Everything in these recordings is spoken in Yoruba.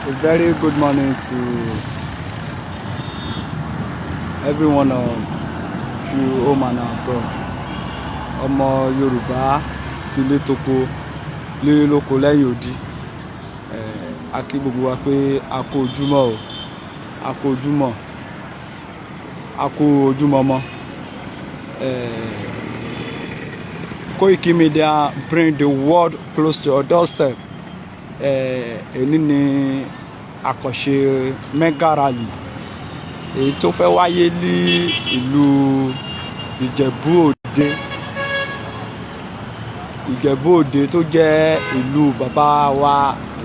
A very good morning to every one of you home and abroad. Ọmọ Yorùbá tilé toko lé lóko lẹ́yìn odi. A kí gbogbo wa pé a kú ojúmọ́ o, a kú ojúmọ́, a kú ojúmọmọ. Koiki Media bring the world close to your doorstep. Èní ni àkànṣe mega rally èyí tó fẹ́ wáyé ní ìlú Ìjẹ̀bú Òde. Ìjẹ̀bú Òde tó jẹ́ ìlú bàbá wa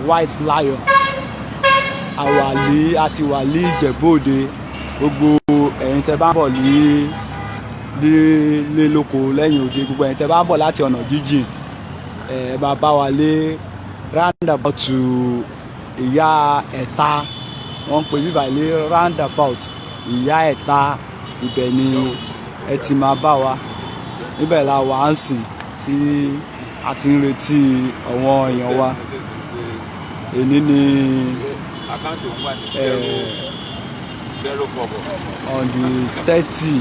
White Lion. Àwàlí àti wàlí Ìjẹ̀bú Òde. Gbogbo ẹ̀yin tẹ́ bá ń bọ̀ ní lé lóko lẹ́yìn òde, gbogbo ẹ̀yin tẹ́ bá ń bọ̀ láti ọ̀nà jíjìn, ẹ máa bá wa lé roundabout Ìyá Ẹ̀ta. Wọ́n ń pè bíbà lé roundabout Ìyá Ẹ̀ta. Ibẹ̀ ni ẹ ti máa bá wa. Níbẹ̀ la wà á sìn tí a ti ń retí àwọn èèyàn wa. Èní ni Àkáǹtì òun wà ní 0 kobo. On the 30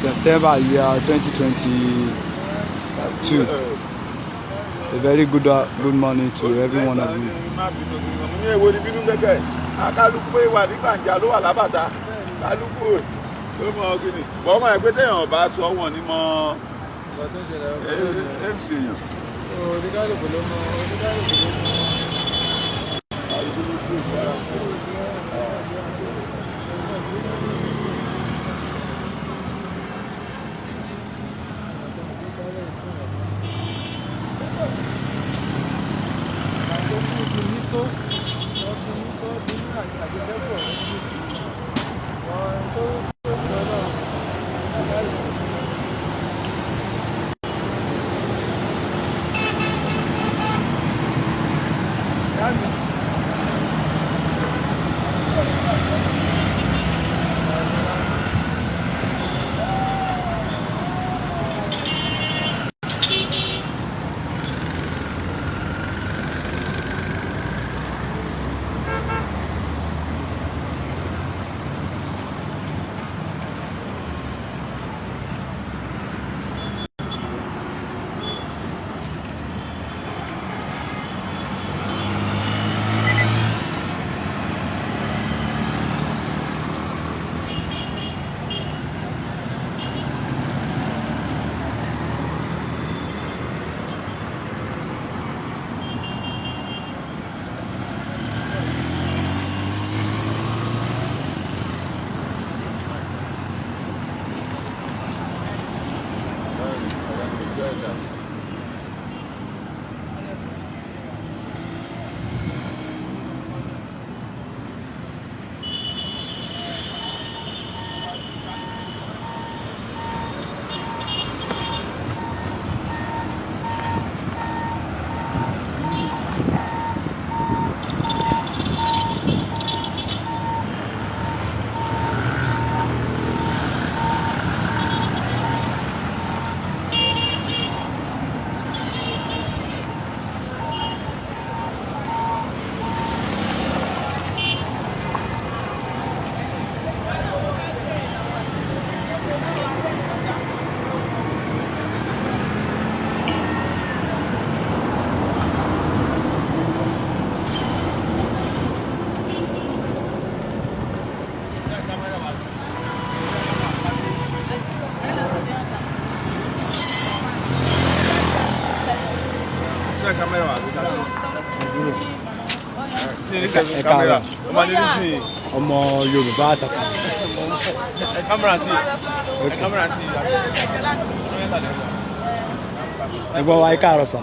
September year 2022. A very good morning to every one of you. Má bínú sí mi. Mo ní èwo ni bínú gbẹ́gẹ́. Kálukú pé wà ní gbàǹjà ló wà lábàtà. Kálukú ló mọ kíni. Bọ́ ọmọ ẹ̀ pé téèyàn bá sọ wọn ní mọ Nǹkan tó ń ṣẹlẹ̀ ọkọ̀ MC èèyàn. Oníkálùkù ló mọ, oníkálùkù ló mọ. Kálukú ló dùn sára. Tó kú ti ní tó, wọ́n ti ní tó, ti ní àjẹsẹ́kù ọ̀rẹ́ sí. Wọ́n tó tó lọ́wọ́ oníkálùkù. Ìyá mi. Ṣé kámẹ́rà wà lójú àná? Ẹ káàárọ̀. Ọmọ ní nísìnyí. Ọmọ Yorùbá àtàtà. Kámẹ́rà tí. Kámẹ́rà tí. Ẹ̀gbọ́n wa, ẹ káàárọ̀ sà.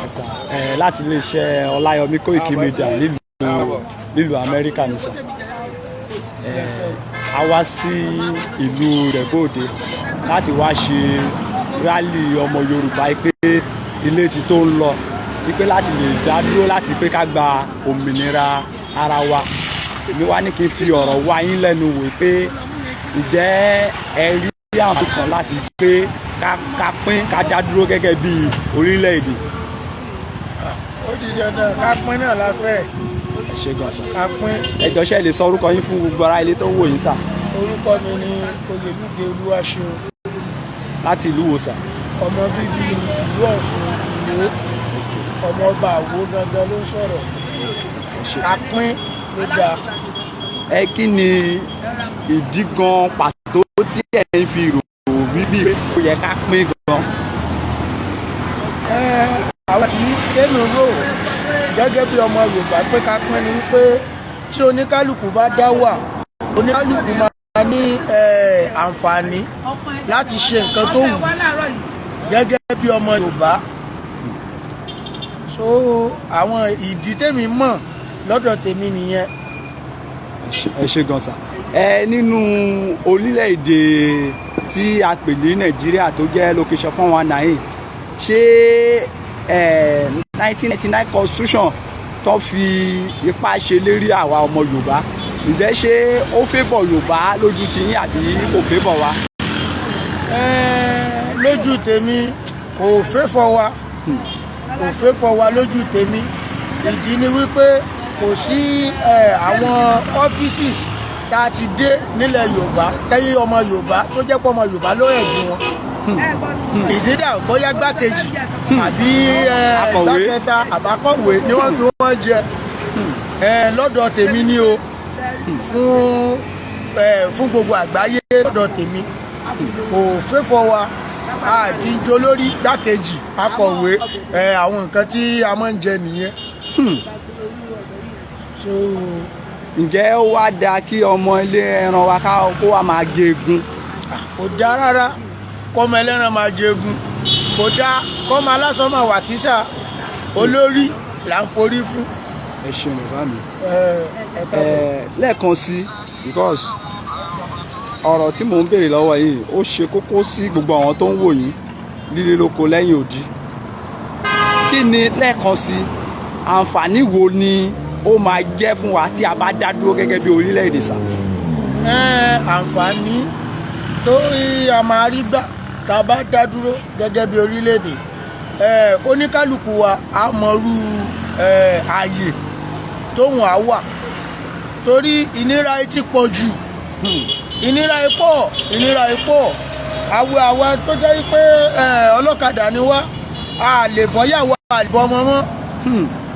Ẹ sà, ẹ láti iléeṣẹ́ Ọláyọmí Koiki Media nílùú Amẹ́ríkà ní sà. Ẹ a wá sí ìlú Ìjẹ̀bú Òde láti wá ṣe rally ọmọ Yorùbá pé ilé ti tó ń lọ, wípé láti lè dá dúró, láti pé ká gba òmìnira ara wa. Èmi wá ní kí n fi ọ̀rọ̀ wá yín lẹ́nu wò pé ǹjẹ́ ẹ rí àǹfààní kan láti pé ká pín, ká dá dúró gẹ́gẹ́ bí orílẹ̀-èdè? Ó di dandan ká pín náà la fẹ́. Ẹ ṣé gan sir. Ká pín. Ẹ jọ̀ọ́, ṣé ẹ lè sọ orúkọ yín fún gbogbo ará ilé tó ń wò yín sir? Orúkọ mi ni Oyèlúdé Olúwaṣeun. Láti ìlú wo sir? Ọmọ bíbí ìlú Ọ̀ṣun, Ìwó, ọmọ ọba Àwó gangan ló ń sọ̀rọ̀. Ẹ ṣé. Ká pín ló dáa. Ẹ kí ni ìdí gan pàtó tí ẹ ń fi rò wíbí pé ó yẹ ká pín gan? Ẹ, àwọn yìí tẹ́mi rò gẹ́gẹ́ bí ọmọ Yorùbá pé ká pín ni wípé tí oníkálukú bá dá wà, oníkálukú máa ní àǹfààní láti ṣe nǹkan tó wù gẹ́gẹ́ bí ọmọ Yorùbá. So àwọn ìdí tèmi mọ̀ lọ́dọ̀ tèmi nìyẹn. Ẹ ṣé gan sir. Ẹ nínú orílẹ̀-èdè tí a pè ní Nàìjíríà tó jẹ́ location 419, ṣé 1999 constitution tó fi ipá ṣe lérí àwa ọmọ Yorùbá, ǹjẹ́ ṣé ó favour Yorùbá lójú ti yín àbí kò favour wa? Lójú tèmi, kò favour wa, kò favour wa lójú tèmi. Ìdí ni wípé kò sí àwọn offices tá a ti dé nílẹ̀ Yorùbá tẹ́yí ọmọ Yorùbá tó jẹ́ pé ọmọ Yorùbá ló ẹ̀ jù wọn ìsídà bóyá gbákejì àbí Akọ̀wé. Gbákẹta àbákọ̀wé ni wọ́n fi wọ́n jẹ. Lọ́dọ̀ tèmi ni o, fún gbogbo àgbáyé, lọ́dọ̀ tèmi kò favour wa. A kì í jó lórí gbákejì, akọ̀wé, àwọn nǹkan tí a máa ń jẹ nìyẹn. So Ǹjẹ́ ó wá dáa kí ọmọ ilé ẹran wa ká kó wa máa jẹ egun? Kò dáa rárá kọ́mọ ẹlẹ́ran máa jẹgun, kò dáa kọ́mọ aláṣọ máa wà kísà. Olórí là ń forí fún. Ẹ ṣeun, bàbá mi. Ẹ ẹ káàbọ̀. Lẹ́ẹ̀kan sí, because ọ̀rọ̀ tí mò ń béèrè lọ́wọ́ yìí, ó ṣe kókó sí gbogbo àwọn tó ń wò yín lílé lóko lẹ́yìn odi. Kí ni, lẹ́ẹ̀kan sí, àǹfààní wo ni ó máa jẹ́ fún wa tí a bá dá dúró gẹ́gẹ́ bí orílẹ̀-èdè sir? Àǹfààní tó a máa rí gbà tá a bá dá dúró gẹ́gẹ́ bí orílẹ̀-èdè, oníkálukú wa á mọrú ààyè tóun á wà, torí ìnira yìí ti pọ̀ jù, ìnira yìí pọ̀, ìnira yìí pọ̀. Àwọ̀ àwa tó jẹ́ pé ọlọ́kadà ni wá, a lè bọ́yàwó, a lè bọ́ ọmọ mọ́,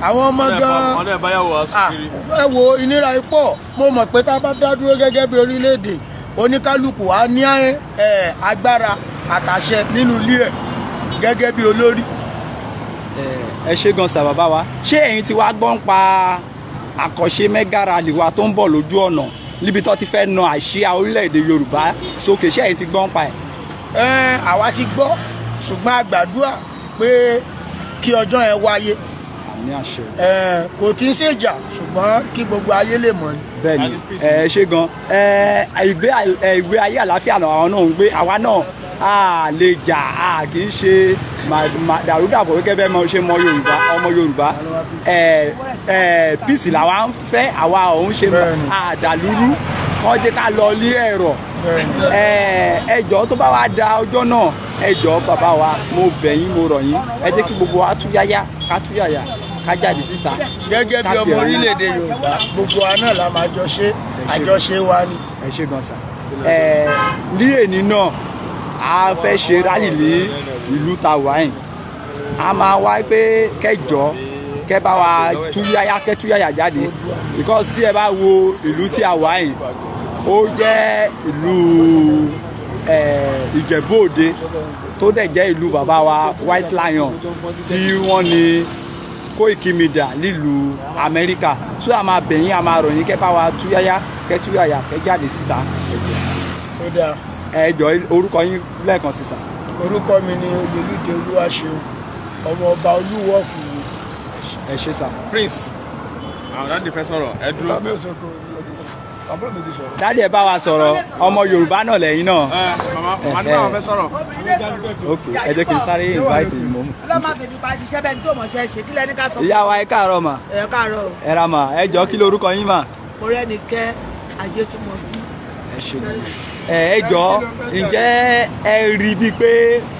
àwọn ọmọ gan-an. Ọ̀nà ìbáyàwó Ah, asukiri. ẹ wo, ìnira yìí pọ̀. Mo mọ̀ pé tá a bá dá dúró gẹ́gẹ́ bí orílẹ̀-èdè, oníkálukú á ní agbára àtàṣẹ nínú ilé ẹ̀ gẹ́gẹ́ bí olórí. Ẹ ṣé gan sir. Bàbá wa, ṣé ẹ̀yin ti wá gbọ́n pa àkànṣe mega rally wa tó ń bọ̀ lójú ọ̀nà níbi tó ti fẹ́ na àsíá orílẹ̀-èdè Yorùbá sókè? Ṣé ẹ̀yin ti gbọ́n pa ẹ̀? Àwa ti gbọ́, ṣùgbọ́n a gbàdúrà pé kí ọjọ́ yẹn wáyé. Àmín, àṣẹ. Kò kí ń ṣèjà, ṣùgbọ́n kí gbogbo ayé lè mọ̀ ni. Bẹ́ẹ̀ni, ẹ ṣé gan. Ẹ ìgbé ayé àlàáfíà náà àwọn náà ń gbé. Àwa náà a lè jà, a kì í ṣe dàrúdàpọ̀ gẹ́gẹ́ bẹ́ẹ̀ mọ ṣe mọ Yorùbá, ọmọ Yorùbá, ẹ ẹ peace làwa ń fẹ́. Àwa òun ṣe Bẹ́ẹ̀ni. àdàlúrú kọ́ jẹ́ ká lọ ní ẹ̀rọ. Ẹ jọ̀ọ́, tó bá wá da ọjọ́ náà, ẹ jọ̀ọ́, bàbá wa, mo bẹ̀ yín, mo rọ̀ yín, ẹ jẹ́ kí gbogbo wa túyáyá, ká túyàyà, ká jáde síta. Gẹ́gẹ́ bí Ká fi ọmọ ẹ̀hónú. orílẹ̀-èdè Yorùbá, gbogbo wa náà la máa jọ ṣe, àjọṣe wa ni. Ẹ ṣé gan sir. Ẹ ní èní náà, a fẹ́ ṣe rally ní ìlú tawáìn. A máa wá pé kẹjọ kẹ bá wa túyáyá, kẹ túyáyà jáde, because tí ẹ bá wo ìlú tí a wà yìí, ó jẹ́ ìlú Ìjẹ̀bú Òde, tó dẹ̀ jẹ́ ìlú bàbá wa White Lion tí wọ́n ní Koiki Media nílùú Amẹ́ríkà. So a máa bẹ̀yìn, a máa rọ̀ yín, kẹ́ bá wa túyáyá, kẹ́ túyàyà, kẹ́ jáde síta. Ó dáa. Ẹ jọ̀ọ́, orúkọ yín lẹ́ẹ̀kan sí sir? Orúkọ mi ni Oyèlúdé Olúwaṣeun, ọmọ ọba Olúwo fìwò. Ẹ ṣé sir. Prince, àwọn daddy fẹ́ sọ̀rọ̀, ẹ dúró. Daddy, ẹ bá wa sọ̀rọ̀. Ọmọ Yorùbá náà lẹ́yìn náà. Ẹ màmá, màmá nígbà wọn fẹ́ sọ̀rọ̀. Ok, ẹ jẹ́ kí n sáré invite mọ́. Ọlọ́mọ fèmí pa ṣiṣẹ́ bẹ́ẹ̀ ni tó mọ̀ ṣe ṣe kí lẹ́ni ká sọ. Ìyá wa, ẹ káàárọ̀ mà. Ẹ káàárọ̀ o. Ẹ ra mà. Ẹ jọ̀ọ́, kí lorúkọ yín mà? Mo rẹ́ni kẹ́ Ajétúmọ̀bí. Ẹ ṣé gan. Ẹ jọ̀ọ́, ǹjẹ́ ẹ rí bíi pé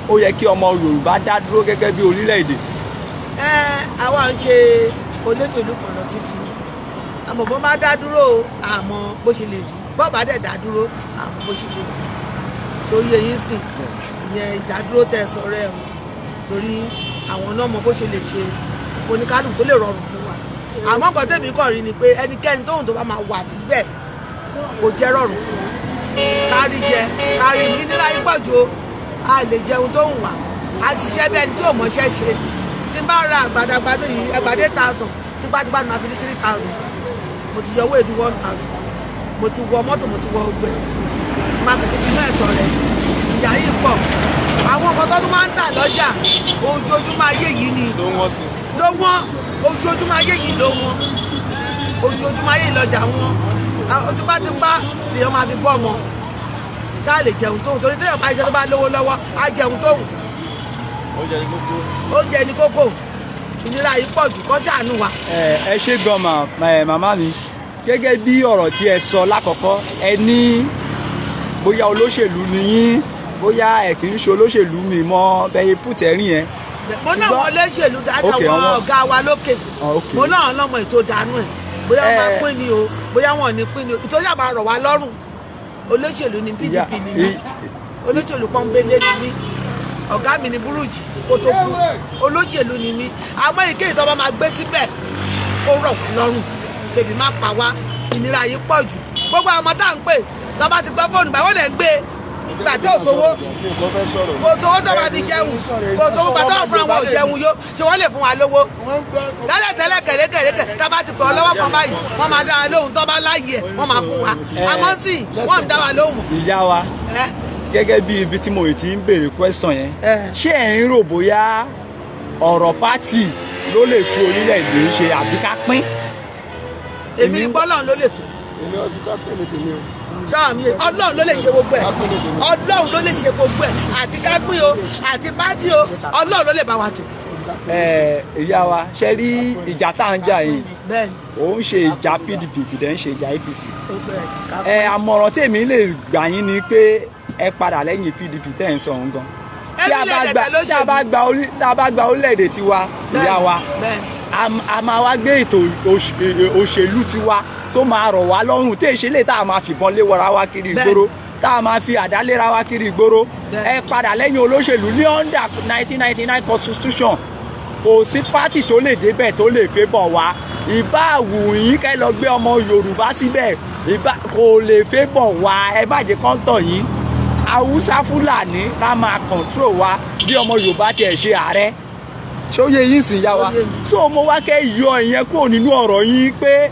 ó yẹ kí ọmọ Yorùbá dá dúró gẹ́gẹ́ bí orílẹ̀-èdè? Ẹ àwa ń ṣe olóṣèlú kan lọ títí, àmọ́ bó bá dá dúró o, àmọ́ bó ṣe lè rí, bọ́ọ̀bá dẹ̀ dá dúró, àmọ́ bó ṣe lè rí. Tó yẹ yín sìn, ìyẹn ìdádúró tẹ̀ sọ̀rọ̀ ẹ̀ o, torí àwọn náà mọ bó ṣe lè ṣe oníkálukú tó lè rọrùn fún wa. Àmọ́ nǹkan tẹ̀mí kàn rí ni pé ẹnikẹ́ni tóun tó bá máa wà níbẹ̀ kò jẹ́ rọrùn fún wa, kárí jẹ kárí ní nílá yín pọ̀ ju o. A lè jẹun tó ń wà, a ṣiṣẹ́ bí ẹni tí ò mọṣẹ́ ṣe. Tí n bá ra àgbàdo, àgbàdo yìí, àgbàdo 8,000, tipátipá ni màá fi ní 3,000. Mo ti yọ owó èdú 1,000, mo ti wọ mọ́tò, mo ti wọ ọgbẹ́, máa tètè fi inú ẹ̀tọ́ rẹ̀. Ìyá yìí pọ̀, àwọn nǹkan tó tún máa ń tà lọ́jà ojoojúmọ́ ayé yìí ni ló wọ́n sí. Ló wọ́n ojoojúmọ́ ayé yìí, ló wọ́n ojoojúmọ́ ayé yìí lọ́jà wọn. Tipátipá lèèyàn máa fi bọ́ ọmọ ká lè jẹun tóun, torí téèyàn bá iṣẹ́ tó bá lówó lọ́wọ́, á jẹun tóun. Oúnjẹ ní kókó. Oúnjẹ ní kókó. Ìnira yìí pọ̀ jù, kó ṣàánú wa. Ẹ ṣé gan ma, màmá mi. Gẹ́gẹ́ bí ọ̀rọ̀ tí ẹ sọ lákọ̀ọ́kọ́, ẹ ní bóyá olóṣèlú ni yín, bóyá ẹ kì í ṣe olóṣèlú, mi mọ́ bẹ́ẹ̀ pùtẹ́rìn yẹn. Mo náà wọn olóṣèlú dáadáa, Okay, wọn àwọn- ọ̀gá wa lókè. Ah, okay. Mo náà lọ́mọ ètò ìdánú ẹ̀, bóyá wọn máa pín ni o, bóyá wọn ò ní pín ni o, ìtọ́jú àbá rọ̀ wá lọ́rùn. Olóṣèlú ni PDP ni mí, olóṣèlú pọ́nbélé ni mí. Ọ̀gá mi ni burújì kó tó kú, olóṣèlú ni mí. Àmọ́ èké ìtọ́ bá máa gbé síbẹ̀, kó rọ̀ wá lọ́rùn, bèbí má pa wá. Ìnira yìí pọ̀ jù. Gbogbo àwọn ọmọ tá à ń pè tó bá ti gbọ́ fóònù báwo lẹ̀ ń gbé ìgbà tó sówó, kò sówó tó máa fi jẹun, kò sówó gbà tó wà fúnra wọn ò jẹun yó, ṣé wọ́n lè fún wa lówó? Tẹ́lẹ̀ tẹ́lẹ̀ kẹ̀lẹ́kẹ̀lẹ́kẹ̀ tá a bá ti pè ọ́ lọ́wọ́ kan báyìí, wọ́n máa dá wa lóhùn. Tó bá láàyè ẹ̀, wọ́n máa fún wa. Àmọ́ sì wọ́n ń dá wa lóhùn. Ìyá wa, ẹ́ gẹ́gẹ́ bí ibi tí mo ti ń béèrè question yẹn, ṣé ẹ̀ ń rò bóyá ọ̀rọ̀ party ló lè tú orílẹ̀-èdè ṣe, àbí ká pín? Èmi ní bọ́lọ́run ló lè tó. Èmi ọdún ká pè ní tèmi o. Sáà mi, Ọlọ́run ló lè ṣe gbogbo ẹ̀. Ọlọ́run ló lè ṣe gbogbo ẹ̀, àti ká pín o, àti party o, Ọlọ́run ló lè bá wa tó. Ẹ ìyá wa, ṣe rí ìjà tá à ń jà yìí, Bẹ́ẹ̀ni. ó ń ṣe ìjà PDP, kì í dẹ̀ ń ṣe ìjà APC. Gbogbo ẹ̀ ká Ẹ àmọ̀ràn tèmi lè gbà yín ni pé ẹ padà lẹ́yìn PDP tẹ́ ẹ̀ ń sọ òun gan. Tí a bá gba tí a bá gba orí tí a bá gba orílẹ̀-èdè tiwa, ìyá wa, a máa wá gbé ètò òṣèlú tiwa tó máa rọ̀ wá lọ́rùn, tí èṣe lè tá a máa fìbọn lé wọra wa kiri ìgboro, tá a máa fi àdá léra wa kiri ìgboro. Ẹ padà lẹ́yìn olóṣèlú ní under 1999 constitution. Kò sí party tó lè débẹ̀ tó lè favour wa. Ìbá wù yín kẹ́ lọ gbé ọmọ Yorùbá síbẹ̀, ìbá kò lè favour wa. Ẹ má jẹ́ kán tàn yín. Haúsá Fúlàní ká máa control wa bí ọmọ Yorùbá tiẹ̀ ṣe ààrẹ. Ṣóyè yín sì yá wa? Ó yé mi. So mo wá kẹ́ yọ ìyẹn kúrò nínú ọ̀rọ̀ yín pé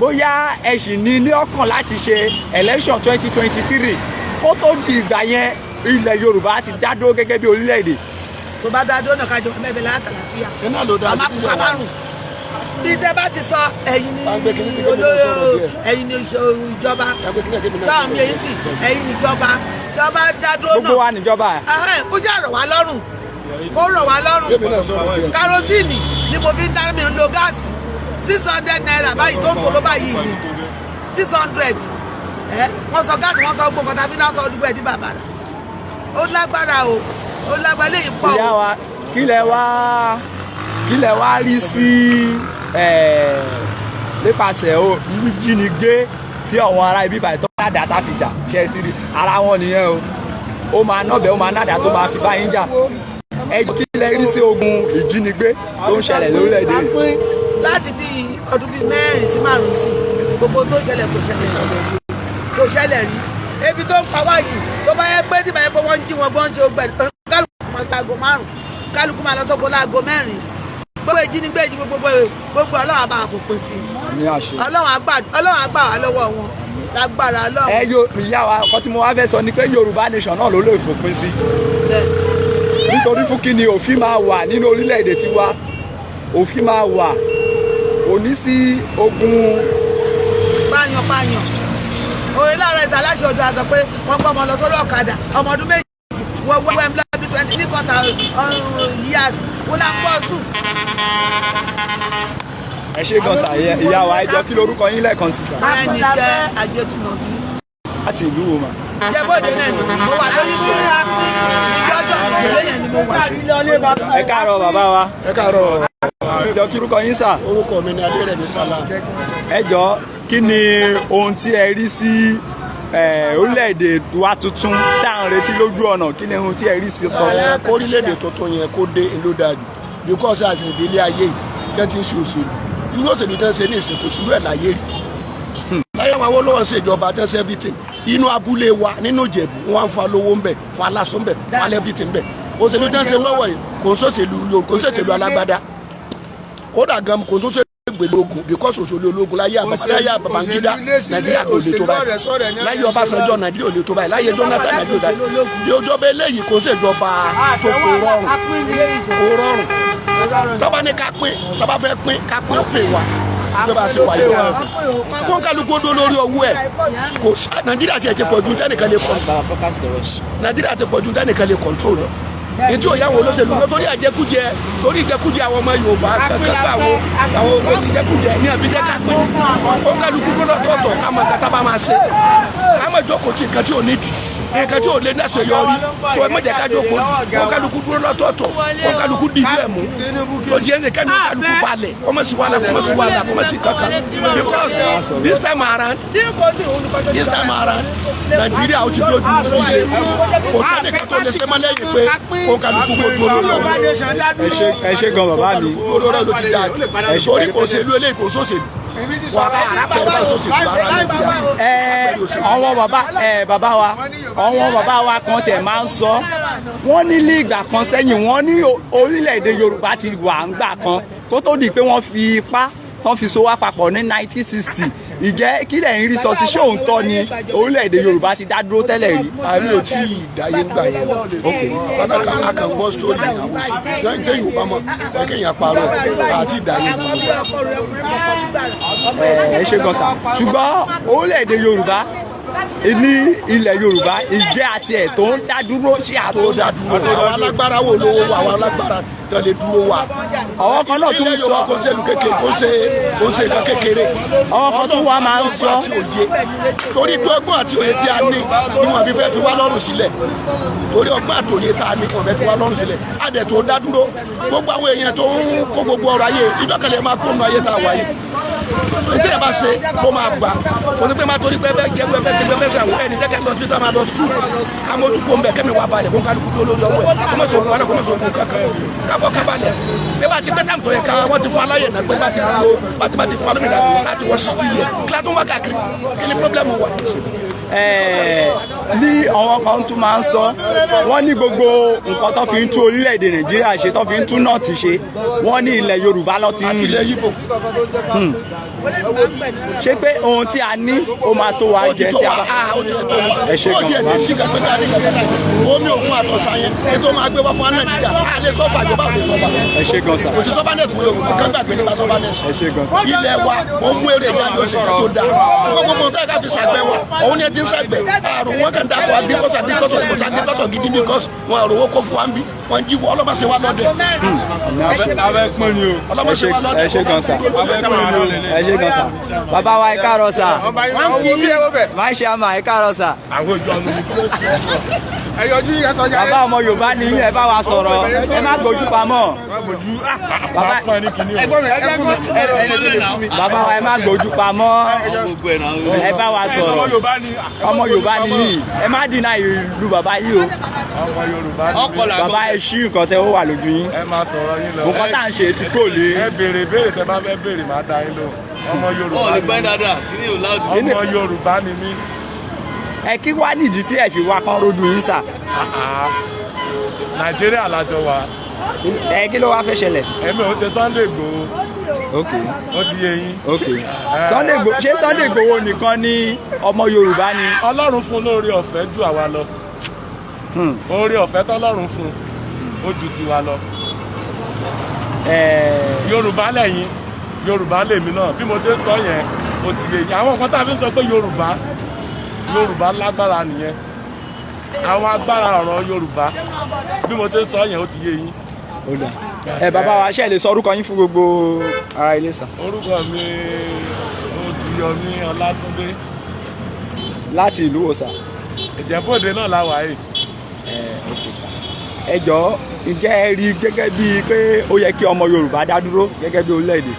bóyá ẹ sì ní ní ọkàn láti ṣe election 2023. Kó tó di ìgbà yẹn, ilẹ̀ Yorùbá ti dá dúró gẹ́gẹ́ bí orílẹ̀-èdè. Tó bá dá dúró náà, kájọ mẹ́bẹ̀ẹ́ látàlàfíà. Iná ló dáa Àmọ́ jù kò márùn bí tẹ bá ti sọ, ẹ̀yin ni Bá ń gbé kinní tí gómìnà olóyè, sọ̀rọ̀ díẹ̀. ẹ̀yin ni ìjọba. Ẹ gbé kinní ẹ̀ kébì náà Sọ́ọ̀ mi, sọ̀rọ̀ èyí sì ẹ̀yin ni ìjọba tó bá dá dúró Gbogbo náà. wa níjọba. Ahẹ́n, kó jẹ́ rọ̀ wá lọ́rùn, kó rọ̀ wá lọ́rùn. Kébì náà sọ̀rọ̀ díẹ̀. Kerosene ni mo fi ń dáná, mi ń lo gáàsì, ₦600 báyìí tó ń tolo báyìí ni 600. Ẹ wọ́n sọ gáàsì, wọ́n sọ gbogbo nǹkan tàbí náà sọ ọdún ẹ̀ ní bàbàrà. Ó lágbára o, ó lágbára, léyìí pọ̀ Ìyá o. wa, kí lẹ wá rí sí nípasẹ̀ o jíjínigbé tí àwọn ará ibi ìbàdàn tó ládàá tá fi jà? Ṣe ti rí ara wọn nìyẹn o? Ó máa nọ́bẹ̀, ó máa nádàá tó máa fi bá yín jà. Ẹ jẹ́ kí lẹ rí sí ogun ìjínigbé tó ń ṣẹlẹ̀ lórílẹ̀‐èdè yìí? Láti bí ọdún bíi 4 sí 5 sí, gbogbo tó ṣẹlẹ̀ kò ṣẹlẹ̀, kò ṣẹlẹ̀ rí. Ebi tó ń pa wá yìí, tó bá yẹ pé tí bá yẹ pé wọ́n ń jí wọn gbọ́n ṣe gbẹ, kálukú máa ta aago 5, kálukú máa lọ sóko láago 4. Gbogbo ìjínigbé yìí, gbogbo gbogbo, Ọlọ́run á bá fòpin sí i. Ní àṣẹ. Ọlọ́run á gbà wá lọ́wọ́ wọn lágbára Ọlọ́run. Ẹ yo ìyá wa, ọkọ tí mo wá fẹ́ sọ ni pé Yorùbá nation náà ló lè fòpin sí, nítorí fún kí ni òfin máa wà nínú orílẹ̀-èdè tiwa, òfin máa wà, kò ní sí ogun. Pààyàn pààyàn òye láàárọ̀ ìta aláṣẹ ọdún àṣọ pé wọ́n gbọ́ ọmọ lọ sórí ọ̀kadà, ọmọ ọdún 2, wọ́n wọ́n wẹ́m lọ́bí twenty ní kọ́ta years, wọ́n là ń pọ̀ sùn. Ẹ ṣé gan sà. Ìyá wa, ẹ jọ, kí lorúkọ yín lẹ́ẹ̀kan sí sà? Ẹnì kẹ́ Ajétúmọ̀bí. Láti ìlú wo mà? Jẹ́bọ́dé náà ni mo wà lórí ìjọ́jọ́ ìdílé yẹn ni mo wà. Ẹ káàárọ̀, bàbá wa. Ẹ káàárọ̀. Ẹ jọ̀ọ́, kí orúkọ yín sà? Orúkọ mi ni Adérẹ̀mí Sálá. Ẹ jọ̀ọ́, kí ni ohun tí ẹ rí sí orílẹ̀-èdè wa tuntun tá à ń retí lójú ọ̀nà? Kí ni ohun tí ẹ rí sí sọ sí? Ẹ kórílẹ̀-èdè tuntun yẹn kó dé ló dáa jù, because àṣẹ̀dé ilé ayé yìí tí wọ́n ti ń ṣe òṣèlú, irú òṣèlú tí wọ́n ṣe ní ìsìn kò sírú ẹ̀ láyé rí. Láyé àwọn Awólọ́wọ̀ ń ṣèjọba tí wọ́n ṣe everything inú abúlé wa nínú Ìjẹ̀bú, wọ́n á ń fa lówó ń bẹ̀, fún aláṣọ ń bẹ̀, fún alẹ́ everything ń bẹ̀. Òṣèlú tí wọ́n ṣe lọ́wọ́ yìí kò ń ṣòṣèlú Yorùbá, kò ń ṣòṣèlú alágbádá, kódà gan kò tún ṣe gbèlè ogun, because òṣèlú ológun láyé Babangida, Nàìjíríà kò lè tó báyìí. Láyé Ọbásanjọ́, Nàìjíríà ò lè tó báyìí. Láyé Jonathan, Nàìjíríà ò lè tó ìjọba eléyìí. Kò ń ṣèjọba tó kò rọrùn, kò rọrùn. Tọ́ba ní ká pín, tọ́ba fẹ́ pín, ká pín, ó pè wá. Ìjọba ṣe wáyé kó ń kálukú dó lórí ọwọ́ ẹ̀. Kò sí Nàìjíríà tiẹ̀ ti pọ̀ ju tẹ́nìkan lè kọ́, Nàìjíríà ti pọ̀ ju tẹ́nìkan lè control lọ. Ètò òyà àwọn olóṣèlú lọ torí àjẹkújẹ, torí ìjẹkújẹ àwọn ọmọ Yorùbá kankan gbà wo àwọn ìjẹkújẹ ní àbí jẹ́ ká pín kó kálukú dó lọ́tọ̀ọ̀tọ̀, ká mọ nǹkan tá a bá máa ṣe, ká mọ ìjókòó tí nǹkan tí ò ní dì, nǹkan tí ò lè náṣẹ yọrí tó. Ẹ má jẹ́ ká jókòó, kó kálukú dúró lọ́tọ̀ọ̀tọ̀, kó kálukú dìjú ẹ̀ mú tó di ẹni kẹ́ni, kálukú balẹ̀, kó má sí wàhálà, kó má sí wàhálà, kó má sí kankan, because this time around Nàìjíríà ó ti dójú ṣe. Kò sẹ́ni kan tó lè ṣe mọ́ lẹ́yìn pé kó kálukú kó dúró lórí ọ̀rọ̀. Ẹ ṣé gan, bàbá mi. Kó dúró lórí ọ̀rọ̀ ló ti dáa jù, torí kò ṣèlú eléyìí, kò sóṣèlú wà á pẹ̀lú bá sóṣèlú ara Nàìjíríà. Ẹ àwọn bàbá, ẹ bàbá wa, àwọn bàbá wa kan tẹ̀ máa ń sọ, wọ́n ní ní ìgbà kan sẹ́yìn, wọ́n ní orílẹ̀-èdè Yorùbá ti wà ńgbà kan kó tó di pé wọ́n fi ipá tán fi so wá papọ̀ ní 1960. Ìjẹ́ kí lẹ̀yin rí sọ sí? Ṣé òótọ́ ni orílẹ̀-èdè Yorùbá ti dá dúró tẹ́lẹ̀ rí? Àmì ò tí ì dáyé ńgbà yẹn o. Bàbá kan a kàn gbọ́ sítórì àwọn tí téyìn ò bá mọ̀ ẹ kéèyàn parọ́ àti ìdáyé gbogbo. Ẹ ṣe gan sà. Ṣùgbọ́n orílẹ̀-èdè Yorùbá ní ilẹ̀ Yorùbá, ìjẹ́ àti ẹ̀ tó ń dá dúró ṣé àtó tó dá dúró, àwọn alágbára wo lówó wa, àwọn alágbára tí wọ́n lè dúró wa. Àwọn kan náà tún Ilẹ̀ sọ Yorùbá kò ń ṣe ìlú kékeré, kò ń ṣe nǹkan kékeré. Àwọn kan tún wá máa ń sọ Ọgbọ́n àti òye, torí pé ọgbọ́n àti òye tí a ní ni wọ́n fi fẹ́ fi wá lọ́rùn sílẹ̀. Torí ọgbọ́n àti òye tá a ní, wọ́n fẹ́ fi wá lọ́rùn sílẹ̀. A dẹ̀ tó dá dúró, gbogbo àwọn èèyàn tó ń kó gbogbo ọrọ̀ ayé ìjọkẹ̀lẹ̀ máa kó nu ayé tá a wáyé. Ètò yẹn bá ṣe kó máa gbà, kò ní pé máa torí pé ẹ bẹ́ jẹ́ ẹ bẹ́ tẹ bẹ́ sàwọ́ ẹni jẹ́ ká lọ sí máa lọ sùn ká mójú kó ń bẹ̀ kẹ́mi wà balẹ̀, kó ń kálukú dúró lórí ọwọ́ ẹ̀, kó má sọ̀kun wàhálà, kó má sọ̀kun kankan, kábọ̀ kábalẹ̀. Ṣé bá ti pẹ́ tàǹtọ̀ yẹn ká wọ́n ti fún aláyẹ̀ náà pé bá ti lo bá ti fún alómìnira láti wọ́n 60 yẹ kí látún wá káàkiri? Kí ni problem wà? Ní àwọn kan tún máa ń sọ, wọ́n ní gbogbo nǹkan tó fi ń tún orílẹ̀-èdè Nàìjíríà ṣe, tó fi ń tún north ṣe, wọ́n ní ilẹ̀ Yorùbá ló ti ń Àti ilẹ̀ Yíbò. Ṣé pé ohun tí a ní ó máa tó wa Ó ti jẹ tó tí a wa bá ah, ó ti tó wa. Ẹ ṣé Ó gan. ti ẹ̀ ti sí kankan tá a ní kankan omi òkun àtọ̀sà yẹn ètò máa gbé wá fún wa Nàìjíríà, a lè sọ́fà, ìjọba ò lè sọ́fà. Ẹ ṣé gan sà. Kò sí sọ́fà nẹ̀tì fún Yorùbá kán gbàgbé nípa sọ́fà nẹ̀tì. Ẹ ṣé gan sà. Ilẹ̀ wa ó mú èrè jáde, ó sì kí tó dáa, ṣùgbọ́n gbogbo nǹkan ká fi ṣàgbẹ̀ wa, òun ni ẹ ti ń ṣàgbẹ̀ àrùn wọn kàn dákọ̀ agriculture, agriculture, kò sí agriculture gidi because wọn àròwó kó fún wa ń bí wọn jí wọ. Ọlọ́mọ ṣe wa lọ́dẹ. Abẹ́ pín ni o. Ọlọ́mọ ṣe wa lọ́dẹ. Ẹ ṣé gan sà. Ẹ ṣé gan sà. Bàbá wa, ẹ káàárọ̀ sà. Máa ṣe àmà, ẹ káàárọ̀ sà. Àwọn ìjọ ọmọ mi. Bàbá, ọmọ Yorùbá ni yín, ẹ bá wa sọ̀rọ̀, ẹ má gbójú pamọ́. Bàbá, Fún ẹ ní kinní o. bàbá wa, ẹ má gbójú pamọ́, ẹ bá wa Ọmọ sọ̀rọ̀. Yorùbá ni. Ọmọ Yorùbá ni yìí, ẹ má dínà ìlú bàbá yìí o. Ọmọ Yorùbá ni mí. Bàbá, ẹ ṣí nǹkan tẹ ó wà lójú yín. Ẹ máa sọ̀rọ̀ yín lọ. Nǹkan tá à ń ṣe ti kúrò lé. Ẹ béèrè béèrè tẹ bá fẹ́ béèrè, máa dá yín lóhùn. Ọmọ Yorùbá Ó lè ni pẹ́ mí. dáadáa, kí ni ò láòdù. Ọmọ Yorùbá ni mí. Ẹ kí wá nídìí tí ẹ fi wá kán rójú yín sà? Nàìjíríà lájọ wà. Ẹ kí ló wá fẹ́ ṣẹlẹ̀? Èmi ò ṣe Sunday Igboho. Ok. Ó ti yé yín. Ok. Sunday Igboho, ṣé Sunday Igboho nìkan ni ọmọ Yorùbá ni? Ọlọ́run fún lórí ọ̀fẹ́ ju àwa lọ. Oore ọ̀fẹ́ tọ́lọ́run fún ó ju tiwa lọ. Yorùbá lẹ́yìn, Yorùbá lèmi náà. Bí mo ti ń sọ yẹn, ó ti yé yín. Àwọn nǹkan tá a fi ń sọ pé Yorùbá, Yorùbá lágbára nìyẹn. Àwọn agbára ọ̀rọ̀ Yorùbá, bí mo ti ń sọ yẹn, ó ti yé yín. Ó dà. Ẹ bàbá wa, ṣe lè sọ orúkọ yín fún gbogbo ara ilé sà? Orúkọ mi Odùyọmí Ọlátúndé. Láti ìlú wo sà? Ìjẹ̀bú-Òde náà la wà yìí. Ẹ ok sà. Ẹ jọ̀ọ́, ǹjẹ́ ẹ rí gẹ́gẹ́ bíi pé ó yẹ kí ọmọ Yorùbá dá dúró gẹ́gẹ́ bí orílẹ̀-èdè?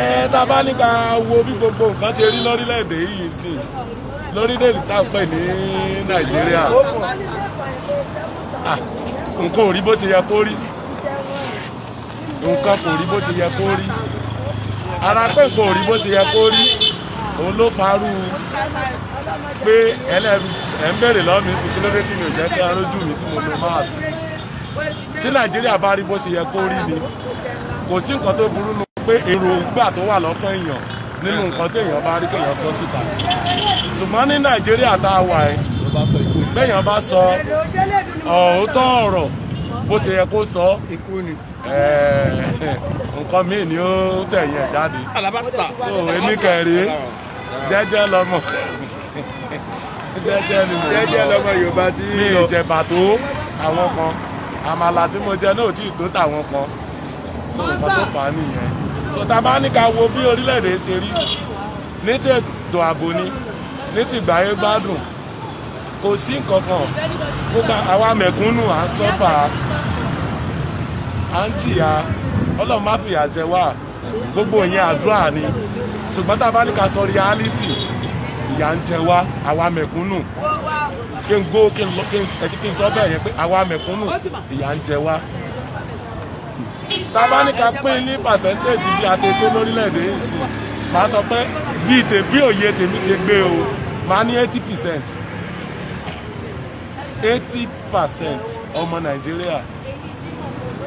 Ẹ tá a bá ní ká wo bí gbogbo nǹkan ṣe rí lórílẹ̀‐èdè yìí sí, lórílẹ̀‐èdè tá a pè ní Nàìjíríà, nǹkan ò rí bó ṣe yẹ kó rí, nǹkan kò rí bó ṣe yẹ kó rí. Ara pé nǹkan ò rí bó ṣe yẹ kó rí, òun ló farú pé ẹ̀ ń bèrè lọ́mí sí kí ló dé tí mi ò jẹ́ kí arójú mi tí mo lo mask. Tí Nàìjíríà bá rí bó ṣe yẹ kó rí ni, kò sí nǹkan tó burú nù pé èròǹgbà tó wà lọ́kàn èèyàn nínú nǹkan téèyàn bá rí kéèyàn sọ síta. Ṣùgbọ́n ní Nàìjíríà tá a wà ẹ́, béèyàn bá sọ òótọ́ ọ̀rọ̀ bó ṣe yẹ kó sọ, nǹkan míì ni ó tẹ̀yìn ẹ̀ jáde. So èmi kẹ̀rí jẹ́jẹ́ lọ́mọ, jẹ́jẹ́ ni mo lọ, mi ìjẹ̀bà tó àwọn kan, àmàlà tí mo jẹ náà ò tí ì tó tàwọn kan. So nǹkan tó fà á nìyẹn. So tá a bá ní ká wo bí orílẹ̀-èdè ṣe rí ní ti ètò ààbò ni, ní ti ìgbáyé gbádùn, kò sí nǹkan kan. Gbogbo àwa mẹ̀kúnnù à ń sọ́fà, à ń jìyà, Ọlọ́run má fìyà jẹ wá, gbogbo ìyẹn àdúrà ni. Ṣùgbọ́n tá a bá ní ká sọ reality, ìyà ń jẹ wá àwa mẹ̀kúnnù. Kí n gbó kí n sọ bẹ́ẹ̀ yẹn pé àwa mẹ̀kúnnù ìyà ń jẹ wá. Tá a bá ní ká pín ní percentage bí a ṣe tó lórílẹ̀‐èdè yìí sí, màá sọ pé bí bí òye tèmi ṣe gbé o, màá ní 80%. 80% ọmọ Nàìjíríà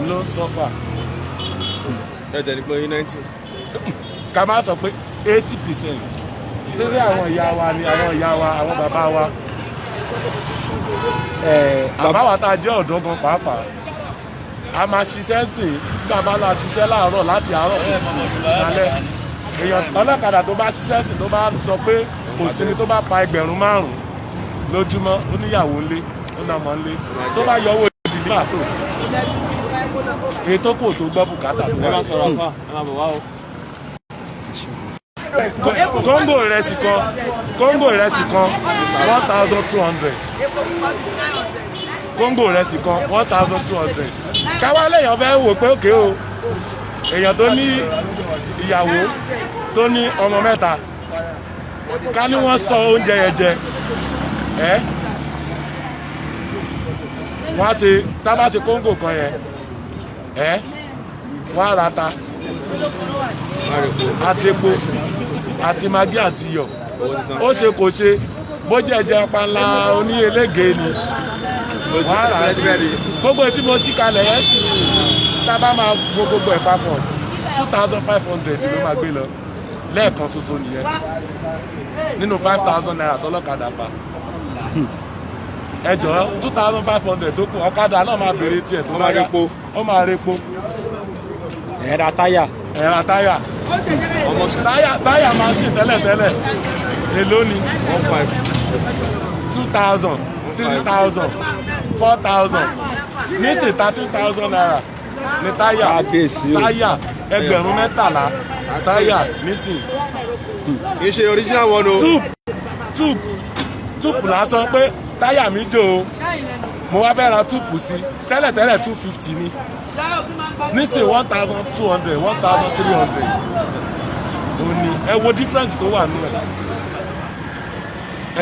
ló ń sọ́fà. Ẹ tẹ̀lé pé 90. Ká má sọ pé 80%. Lórí àwọn ìyá wa ni, àwọn ìyá wa, àwọn bàbá wa. Bàbá wa tá a jẹ́ ọ̀dọ́ gan pàápàá, a máa ṣiṣẹ́ sìn, nígbà bá lọ ṣiṣẹ́ láàárọ̀ láti àárọ̀ lálẹ́. Èèyàn ọlọ́kadà tó bá ṣiṣẹ́ sìn tó bá sọ pé kò sí ni, tó bá pa 5,000 lójúmọ́, ó níyàwó ńlé, ó nà mọ́ ńlé, tó bá yọ owó ìdílé àtò èyí tó kò tó gbọ́ bùkátà tó wà. Kóńgò ìrẹsì kan, kóńgò ìrẹsì kan 1,200. Kóńgò ìrẹsì kan 1,200. Káwá lèèyàn fẹ́ wò pé òkè o, èèyàn tó ní ìyàwó tó ní ọmọ mẹ́ta, ká ní wọ́n sọ oúnjẹ yẹn jẹ, ẹ́ wọ́n á ṣe tá bá ṣe kóńgò kan yẹn, ẹ́ wọ́n á ra ta àti epo àti magí àti iyọ̀, ó ṣe kò ṣe bó jẹ́ ẹ̀jẹ̀ panla oní elége ni wọ́n á rà á sí. Gbogbo ètí mo ṣí kalẹ̀ yẹn sì tá a bá máa wo gbogbo ẹ̀ papọ̀ 2,500 ló máa gbé lọ lẹ́ẹ̀kan ṣoṣo nìyẹn nínú 5,000 naira tọ́lọ́kadà pa. Ẹ jọ̀ọ́ 2,500 tó kù, ọ̀kadà náà máa béèrè tiẹ̀ tó bá yá, ó máa repo, ẹ̀rà táyà, ẹ̀rà táyà, táyà máa ṣì tẹ́lẹ̀tẹ́lẹ̀ èló ni 2,000, 3,000, 4,000, nísìnyí 13,000 naira ní táyà, táyà 13,000 táyà nísìnyí. Kì í ṣe original one o. Túùpù lásán pé táyà mi jò ó, mo wá fẹ́ ra túùpù sí tẹ́lẹ̀tẹ́lẹ̀ 250 ni, nísìnyí 1,200, 1,300 ó ní. Ẹ wo difference tó wà nínú ẹ̀.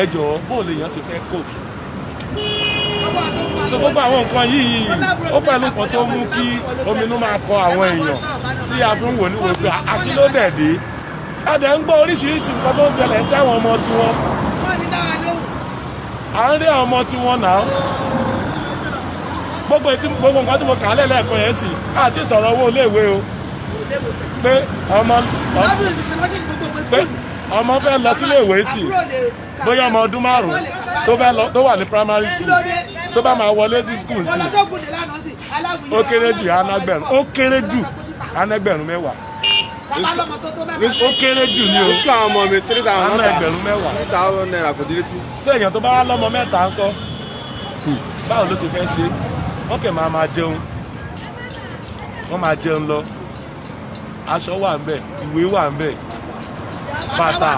Ẹ jọ̀ọ́, bó lè yàn ṣe fẹ́ kó so gbogbo àwọn nǹkan yìí, ó pẹ̀lú nǹkan tó mú kí ominú máa kọ àwọn èèyàn tí a fi ń wò ní wò pé àkílódẹ̀dẹ̀. A dẹ̀ ń gbọ́ oríṣiríṣi nǹkan tó ń ṣẹlẹ̀ sí àwọn ọmọ tiwọn, à ń rí àwọn ọmọ tiwọn náà. Gbogbo nǹkan tí mo kà á lẹ́ẹ̀kan yẹn sì àti sọ̀rọ̀ owó iléèwé o, pé ọmọ fẹ́ lọ sílé ìwé sí, bóyá ọmọ ọdún 5 tó fẹ́ lọ, tó wà ní primary school, tó bá máa wọlé sí school sí, ó kéré jù anágbẹ̀rún, ó kéré jù anágbẹ̀rún 10,000, ó kéré jù ní o. School àwọn ọmọ mi 3,000 anágbẹ̀rún 10,000, 3,000 naira kò dé létí. Ṣé èèyàn tó bá wá lọ́mọ mẹ́ta ńkọ́, báwo ló ṣe fẹ́ ṣe? Wọ́n kẹ̀ máa jẹun, wọ́n máa jẹun lọ, aṣọ wà ń bẹ̀, ìwé wà ń bẹ̀, bàtà.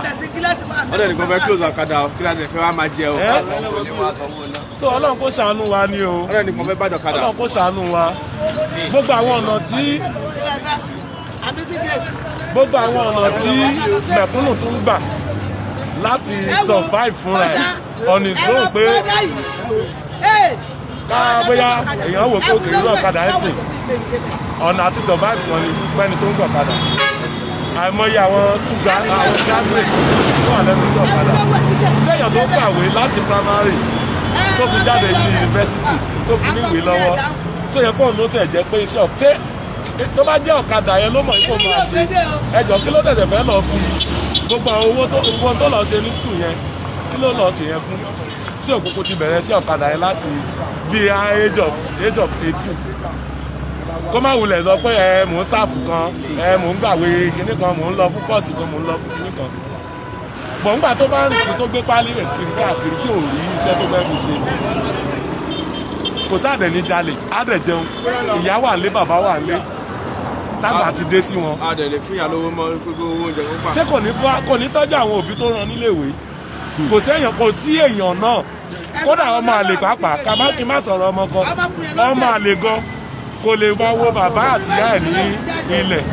Wọ́n dẹ̀ nìkan fẹ́ close ọ̀kadà o, kí láti fẹ́ wá máa jẹ o. Ẹ́? So Ọlọ́run kó ṣàánú wa ni o. Wọ́n dẹ̀ nìkan fẹ́ bàjẹ́ ọ̀kadà. Ọlọ́run kó ṣàánú wa. Gbogbo àwọn ọ̀nà tí gbogbo àwọn ọ̀nà tí mẹ̀kúnnù tún gbà láti survive fúnra ẹ̀ on his own, pé ká bóyá èèyàn wò pé òkè irú ọ̀kadà ẹ̀ sìn, ọ̀nà àti survive wọn ni pẹ́ni tó ń gbọ̀ ọ̀kadà. Àìmọye àwọn school àwọn graduate tó wà lẹ́nu sí ọ̀kadà. Sẹ́yìn tó kàwé láti primary tó fi jáde ní yunifásitì, tó fi níwèé lọ́wọ́, tó yẹ kóun ló tẹ̀ jẹ́ pé iṣẹ́ ṣé tó bá jẹ́ ọ̀kadà yẹn ló mọ̀ ipò máa ṣe ẹjọ́, kí ló tẹ̀sẹ̀ fẹ́ lọ fi gbogbo àwọn owó tó lọ ṣe ní school yẹn, kí ló lọ ṣe yẹn fún, tí òkùnkùn ti bẹ̀rẹ̀ sí ọ̀kadà yẹn láti bí age of 18? Kó má wulẹ̀ sọ pé ẹ mò ń sáàfù kan, ẹ mò ń gbàwé kinní kan, mò ń lọ fún pọ́ọ̀sì kan, mò ń lọ fún kinní kan bọ̀. Ńgbà tó bá rìn kí tó gbé pálí rẹ̀ kiri káàkiri tí ò rí iṣẹ́ tó fẹ́ fi ṣe, kò sáàdẹ̀ ní jalè, á dẹ̀ jẹun. Ìyá wà lé, bàbá wà lé, tágbà ti dé sí wọn. A dẹ̀ lè fún ìyá lówó mọ́, gbogbo owó oúnjẹ kó pa. Ṣé kò ní tọ́jú àwọn òbí tó rán níléèwé? Kò sí èèyàn, kò sí èèyàn náà. Kódà ọmọ àlè pàápàá, ká má kí má sọ̀rọ̀ ọmọ kan, ọmọ àlè gan kò lè wá wo bàbá àtìyá ẹ̀ ní ilẹ̀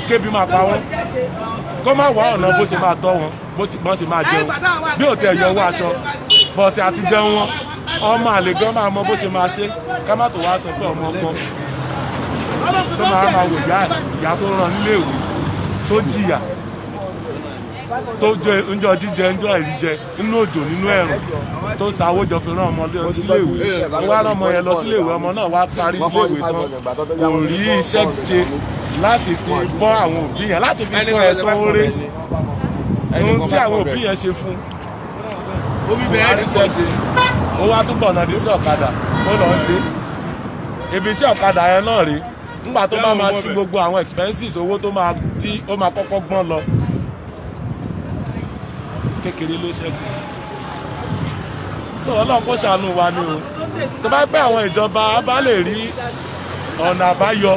kébi máa pa wọ́n, kó má wá ọ̀nà bó ṣe máa tọ́ wọn, bó ṣe máa jẹun, bí ò tiẹ̀ yọ owó aṣọ bọ̀tì àti jẹun wọn. Ọmọ àlè gan máa mọ bó ṣe máa ṣe. Ká má tó wá sọ pé ọmọ ọkọ tó máa wò ìyá ẹ̀, ìyá tó rán níléèwé, tó jìyà, tó jẹ oúnjẹ jíjẹ, oúnjẹ àìríjẹ, nínú òjò, nínú ẹ̀rùn, tó sáwó jọ fi rán ọmọ lọ síléèwé. Ó wá rán ọmọ yẹn lọ síléèwé, ọmọ náà wá parí síléèwé tán, kò rí iṣẹ́ ṣe láti fi bọ́ àwọn òbí yẹn, láti fi san ẹ̀san oore ohun tí àwọn òbí yẹn ṣe fún. Omi bẹ̀rẹ̀ ti pọ̀ sí. Ó wá túbọ̀ náà dé sí ọ̀kadà, ó lọ ṣe ibi tí ọ̀kadà yẹn náà rí. Nígbà tó bá máa ṣí gbogbo àwọn expenses, owó tó máa tí ó máa kọ́kọ́ gbọ́n lọ, kékeré ló ṣẹ́kù. So Ọlọ́run kó ṣàánú wa ni o. Tó bá pẹ́ àwọn ìjọba bá lè rí ọ̀nà àbáyọ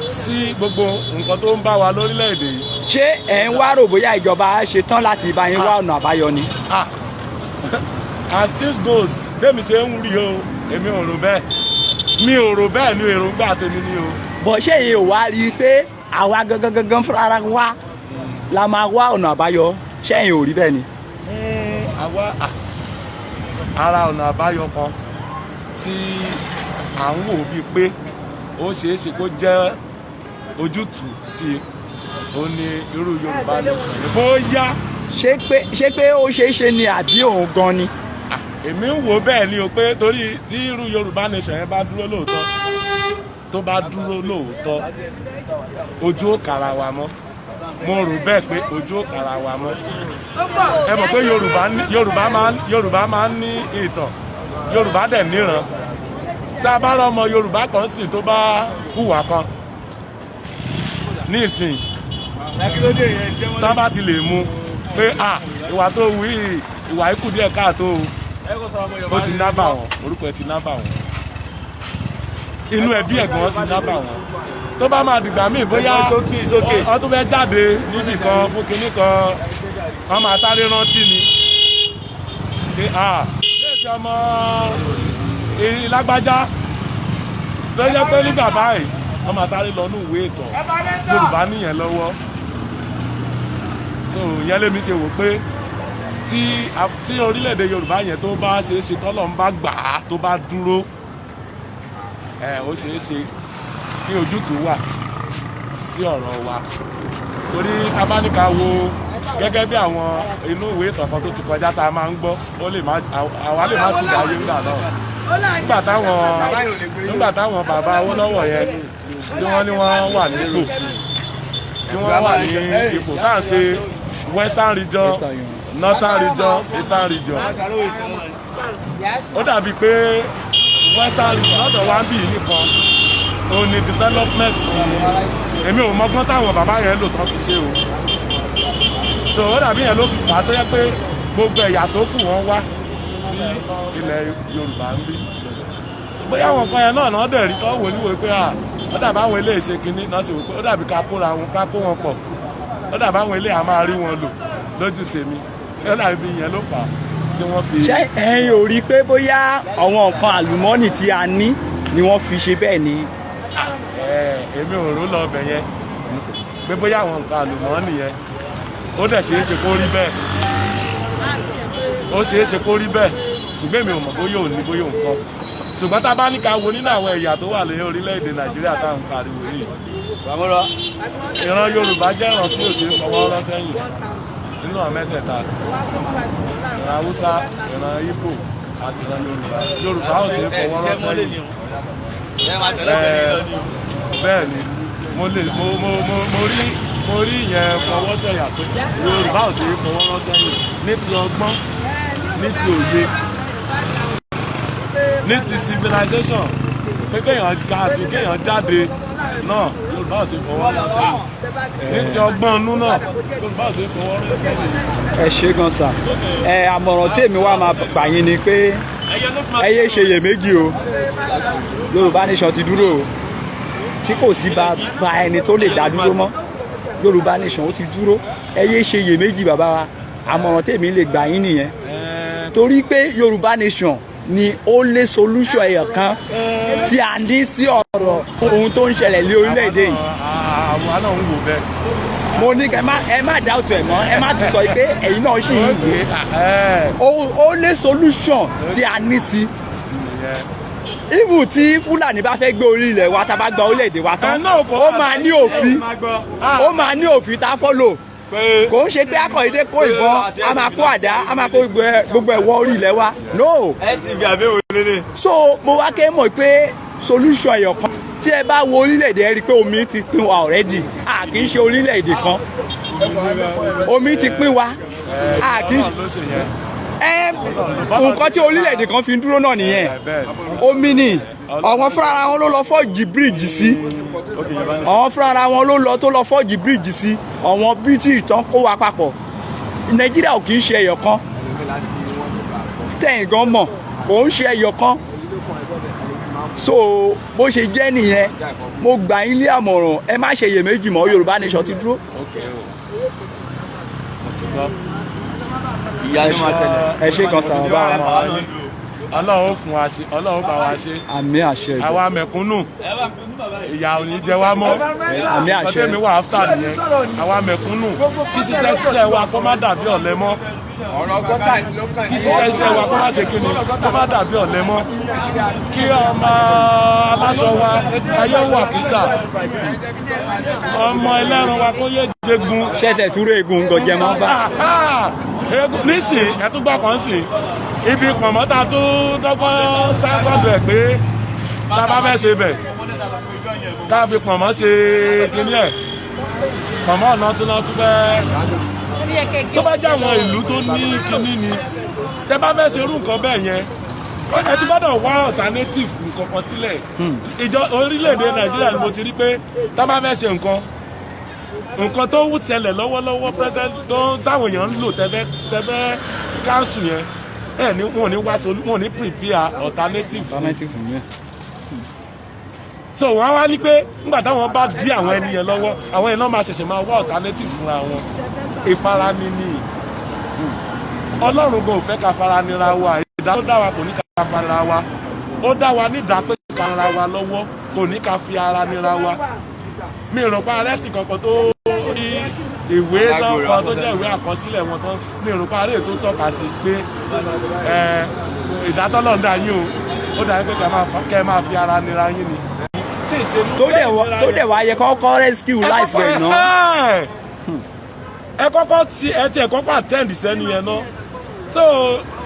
sí gbogbo nǹkan tó ń bá wa lórílẹ̀‐èdè yìí. Ṣé ẹ̀ ń wá rò bóyá ìjọba ṣe tán láti bá yín wá ọ̀nà àbáyọ ni? Ah, as things goes, bẹ́ẹ̀ mi ṣe ń rí o, èmi ò rò bẹ́ẹ̀, mi ò rò bẹ́ẹ̀ ní èròǹgbà tèmi ni o. Bọ̀ ṣé èyí ò wá rí i pé àwa gangan gangan fúnra wa la máa wá ọ̀nà àbáyọ? Ṣé ẹ̀yin ò rí bẹ́ẹ̀ ni? Àwa ara ọ̀nà àbáyọ kan tí à ń wò bíi pé ó ṣeé ṣe kó jẹ́ ojútùú sí i, ó ní irú Yorùbá nation ni bóyá. Ṣé pé ó ṣeé ṣe ni àbí òun gan ni? Èmi ń wò bẹ́ẹ̀ ni o, pé torí tí irú Yorùbá nation yẹn bá dúró lóòótọ́, tó bá dúró lóòótọ́, ojú ò kàrà wa mọ́. Mo rò bẹ́ẹ̀ pé ojú ò kàrà wa mọ́. Ẹ mọ̀ pé Yorùbá máa ń ní ìtàn, Yorùbá dẹ̀ níran. Tá a bá rọ ọmọ Yorùbá kan sì tó bá hùwà kan ní ìsìn, tá bá ti lè mú pé à ìwà tó wù yìí, ìwà ikú díẹ̀ káàtó o, ó ti nábà wọn, orúkọ ẹ ti nábà wọn, inú ẹbí ẹ̀gbọ́n ti nábà wọn. Tó bá máa dìgbà míì, bóyá wọ́n tó fẹ́ jáde níbì kan fún kinní kan, wọ́n máa sáré rántí ni pé à ṣé ṣe ọmọ lágbájá tó yẹ pé nígbà báyìí, wọ́n máa sáré lọ ní ìwé ìtàn Yorùbá nìyẹn lọ́wọ́. So ìyẹn lèmi ṣe wò pé tí orílẹ̀-èdè Yorùbá yẹn tó bá ṣe é ṣe, tọ́lọ̀ ń bá gbà á, tó bá dúró ẹ̀, ó ṣe é ṣe kí ojútùú wà sí ọ̀rọ̀ wa, torí abáníka wo gẹ́gẹ́ bí àwọn inú ìwé ìtàn kan tó ti kọjá tá a máa ń gbọ́, ó lè má àwa lè má ti dáyé nígbà náà, nígbà táwọn bàbá Awólọ́wọ̀ yẹn tí wọ́n ní wọ́n wà nípò, tí wọ́n wà ní ipò tá à ń ṣe Western Region, Northern Region, Eastern Region, ó dàbí pé Western Region lọ́dọ̀ wa ń bì í nìkan ó ní development ti. Èmi ò mọgbọ́n táwọn bàbá yẹn lò tán fi ṣe o. So ó dàbí yẹn ló fà á tó yẹ pé gbogbo ẹ̀yà tó kù wọ́n wá sí ilẹ̀ Yorùbá ń bí. So bóyá àwọn kan yẹn náà náà dẹ̀ rí tọ́ wò níwò pé à ó dàbí àwọn eléyìí ṣe kinní náà ṣe wò pé ó dàbí ká kóra wọn, ká kó wọn pọ̀. Ó dàbí àwọn ilé a máa rí wọn lò lójú tèmi. Ó dàbí ìyẹn ló fà á tí wọ́n fi. Ṣé ẹ̀yin ò rí i pé bóyá àwọn nǹkan àlùmọ́ọ́nì tí a ní ni wọ́n fi ṣe bẹ́ẹ̀ ni? Èmi ò rò lọ ọbẹ̀ yẹn pé bóyá àwọn nǹkan àlùmọ́ọ́nì yẹn, ó dẹ̀ ṣeé ṣe kó rí bẹ́ẹ̀, ó ṣeé ṣe kó rí bẹ́ẹ̀, ṣùgbọ́n èmi ò mọ̀ bóyá òun ní bóyá òun kọ́. Ṣùgbọ́n tá a bá ní ká wo nínú àwọn ẹ̀yà tó wà ní orílẹ̀-èdè Nàìjíríà tá à ń pariwo yìí, ìran Yorùbá jẹ́ ìran tí ò ṣe é fọwọ́ rọ́ sẹ́yìn nínú àwọn mẹ́tẹ̀ẹ̀ta: ìran Haúsá, ìran Ìgbò àti ìran Yorùbá. Yorùbá ò ṣe é fọwọ́ rọ́ sẹ́yìn. Bẹ́ẹ̀ ni, mo lè mo mo mo mo rí mo rí ìyẹn fọwọ́ sẹ̀yà pé Yorùbá ò ṣe é fọwọ́ rọ́ sẹ́yìn ní ti ọgbọ́n, ní ti òye, ní ti civilization, pé kéèyàn ga sí, kéèyàn jáde náà, Yorùbá ò ṣe fọwọ́ rọ́ sẹ́yìn. Ní ti ọgbọ́n inú náà, Yorùbá ò ṣe fọwọ́ rọ́ sẹ́yìn. Ẹ ṣe gan sà. Ẹ àmọ̀ràn tí èmi wá máa gbà yín ni pé ẹ yé ṣe iyèméjì o. Yorùbá Nation ti dúró o, tí kò sí bá ẹni tó lè dá dúró mọ́. Yorùbá Nation ó ti dúró. Ẹ yé ṣe iyèméjì bàbá wa. Àmọ̀ràn tí èmi lè gbà yín nìyẹn, torí pé Yorùbá Nation ni ó lé solution ẹyọ kan tí a ní sí ọ̀rọ̀ ohun tó ń ṣẹlẹ̀ ní orílẹ̀-èdè yìí. Àwa náà ń wò bẹ́ẹ̀. Mo ní kẹ́ ẹ má doubt ẹ̀ mọ́, ẹ má tún sọ pé ẹ̀yin náà ṣì ń wò ó. Ó lé solution tí a ní sí. Even tí Fúlàní bá fẹ́ gbé orí ilẹ̀ wa, tá a bá gba orílẹ̀-èdè wa tán, ó máa ní òfin, ó máa ní òfin tá a follow. Kò ń ṣe pé akọ̀yédé kó ìbọn, a máa kó àdá, a máa kó gbogbo ẹ̀wọ̀ orí ilẹ̀ wa. No. So mo wá kẹ́ mọ̀ pé solution ẹ̀yọ̀ kan tí ẹ bá wo orílẹ̀-èdè, ẹ rí i pé omi ti pín wa already. A kì í ṣe orílẹ̀-èdè kan, omi ti pín wa. A kì í ṣe nǹkan tí orílẹ̀-èdè kan fi ń dúró náà nìyẹn. Omi ni àwọn fúnra wọn ló lọ fọ́ọ̀jì bíríìjì sí, àwọn fúnra wọn ló lọ tó lọ fọ́ọ̀jì bíríìjì sí. Àwọn British tán kó wa papọ̀. Nàìjíríà ò kì í ṣe ẹyọ kan, tẹ̀yìn gan mọ̀ kò ń ṣe ẹyọ kan. So bó ṣe jẹ́ nìyẹn. Mo gbà yín lé àmọ̀ràn, ẹ má ṣe iyèméjì mọ́. Yorùbá Nation ti dúró. Ẹ ṣe kan sàrọ̀ bá wa. Ọlọ́run fún wa ṣe, Ọlọ́run bá wa ṣe. Àmín àṣẹ. Àwa mẹ̀kúnnù, ìyà ò ní jẹ wá mọ́. Àmín àṣẹ. Ọdẹ mi wà áfítà nìyẹn. Àwa mẹ̀kúnnù, kí ṣiṣẹ́ ṣiṣẹ́ wa kó má dàbí ọ̀lẹ mọ́. Kí ṣiṣẹ́ ṣiṣẹ́ wa kó má ṣe kíni, kó má dàbí ọ̀lẹ mọ́. Kí ọmọ aláṣọ wa ayé wà kísà. Ọmọ ẹlẹ́ran wa kó yé jẹgun. Ṣẹ̀ṣẹ̀ túró egun ń gọjẹ mọ́ bá. Nísìn ẹtúgbà kan sìn ibi pọ̀nmọ́ tá a tún dọ́gbọ́n sásọ̀dọ̀ ẹ̀ pé tá a bá fẹ́ ṣe bẹ̀ ká fi pọ̀nmọ́ ṣe kíní ẹ̀, pọ̀nmọ́ ọ̀nà tí wọ́n tún fẹ́. Tó bá jẹ́ àwọn ìlú tó ní kíní ni tẹ́ bá fẹ́ ṣe irú nǹkan bẹ́ẹ̀ yẹn, ẹ ti gbọ́dọ̀ wá alternative nǹkan kan sílẹ̀. Ìjọ orílẹ̀-èdè Nàìjíríà ni mo ti rí pé tá a bá fẹ́ ṣe nǹkan nǹkan tó ń ṣẹlẹ̀ lọ́wọ́lọ́wọ́ president tó ń sáwọn èèyàn ń lò tẹ́fẹ́ káńsù yẹn, ẹ ní wọn ò ní wá wọn ò ní prepare alternative. So wọn á wá ní pé nígbà táwọn bá dí àwọn ẹni yẹn lọ́wọ́, àwọn yẹn náà máa ṣẹ̀ṣẹ̀ máa wá alternative fúnra wọn. Ìfarani ni Ọlọ́run gan ò fẹ́ ká faranira wa. Ìdá tó dá wa kò ní ká faranira wa, ó dá wa nídàá pé ká ra wa lọ́wọ́, kò ní ká fi ara nira wa. Mi rò pa arẹ́sì kankan tó rí ìwé náà kan tó jẹ́ ìwé àkọsílẹ̀ wọn tán. Mi rò pa arẹ́ tó tọ́ka sí pé ìdátọ́lọ̀ ń dá yín o, ó dá yín pé kẹ́ máa fi ara nira yín ni. Tó dẹ̀ wá yẹ kọ́kọ́ rescue life rẹ̀ náà. Ẹ kọ́kọ́ ti ẹ ti ẹ kọ́kọ́ attend sẹ́ni yẹn náà. So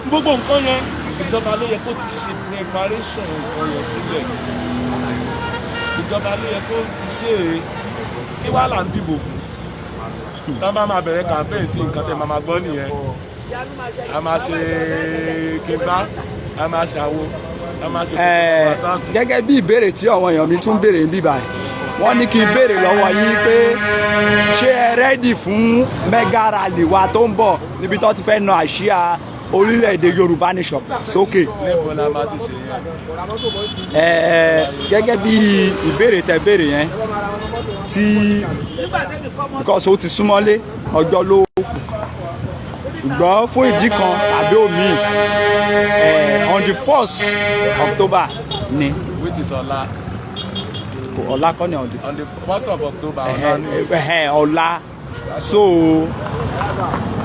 gbogbo nǹkan yẹn ìjọba ló yẹ kó ti ṣe preparation nǹkan yẹn sílẹ̀. Ìjọba ló yẹ kó ti ṣe é. Kí wàá là ń dìbò fún? Tá a bá máa bẹ̀rẹ̀ campaign sí nǹkan tẹ́ máa gbọ́ nìyẹn. A máa ṣe kígbá, a máa ṣàwo, a máa ṣe kókó sáàsì. Gẹ́gẹ́ bí ìbéèrè tí àwọn èèyàn mi tún béèrè ń bíbà, wọ́n ní kí n béèrè lọ́wọ́ yín pé ṣé ẹ rẹ́dì fún mega rally wa tó ń bọ̀ níbi tó ti fẹ́ na àsíá orílẹ̀-èdè Yorùbá Nation sókè. Níbo la máa ti ṣe yẹn? Gẹ́gẹ́ bí ìbéèrè tẹ́ béèrè yẹn, Tí because ó ti súnmọ́lé, ọjọ́ ló kù, ṣùgbọ́n fún ìdí kan tàbí òmíì, on the 1st October ni. Which is ọ̀la. Ọ̀la kọ́ ni, on the On the 1st of October, ọ̀la ni. Ọ̀la. So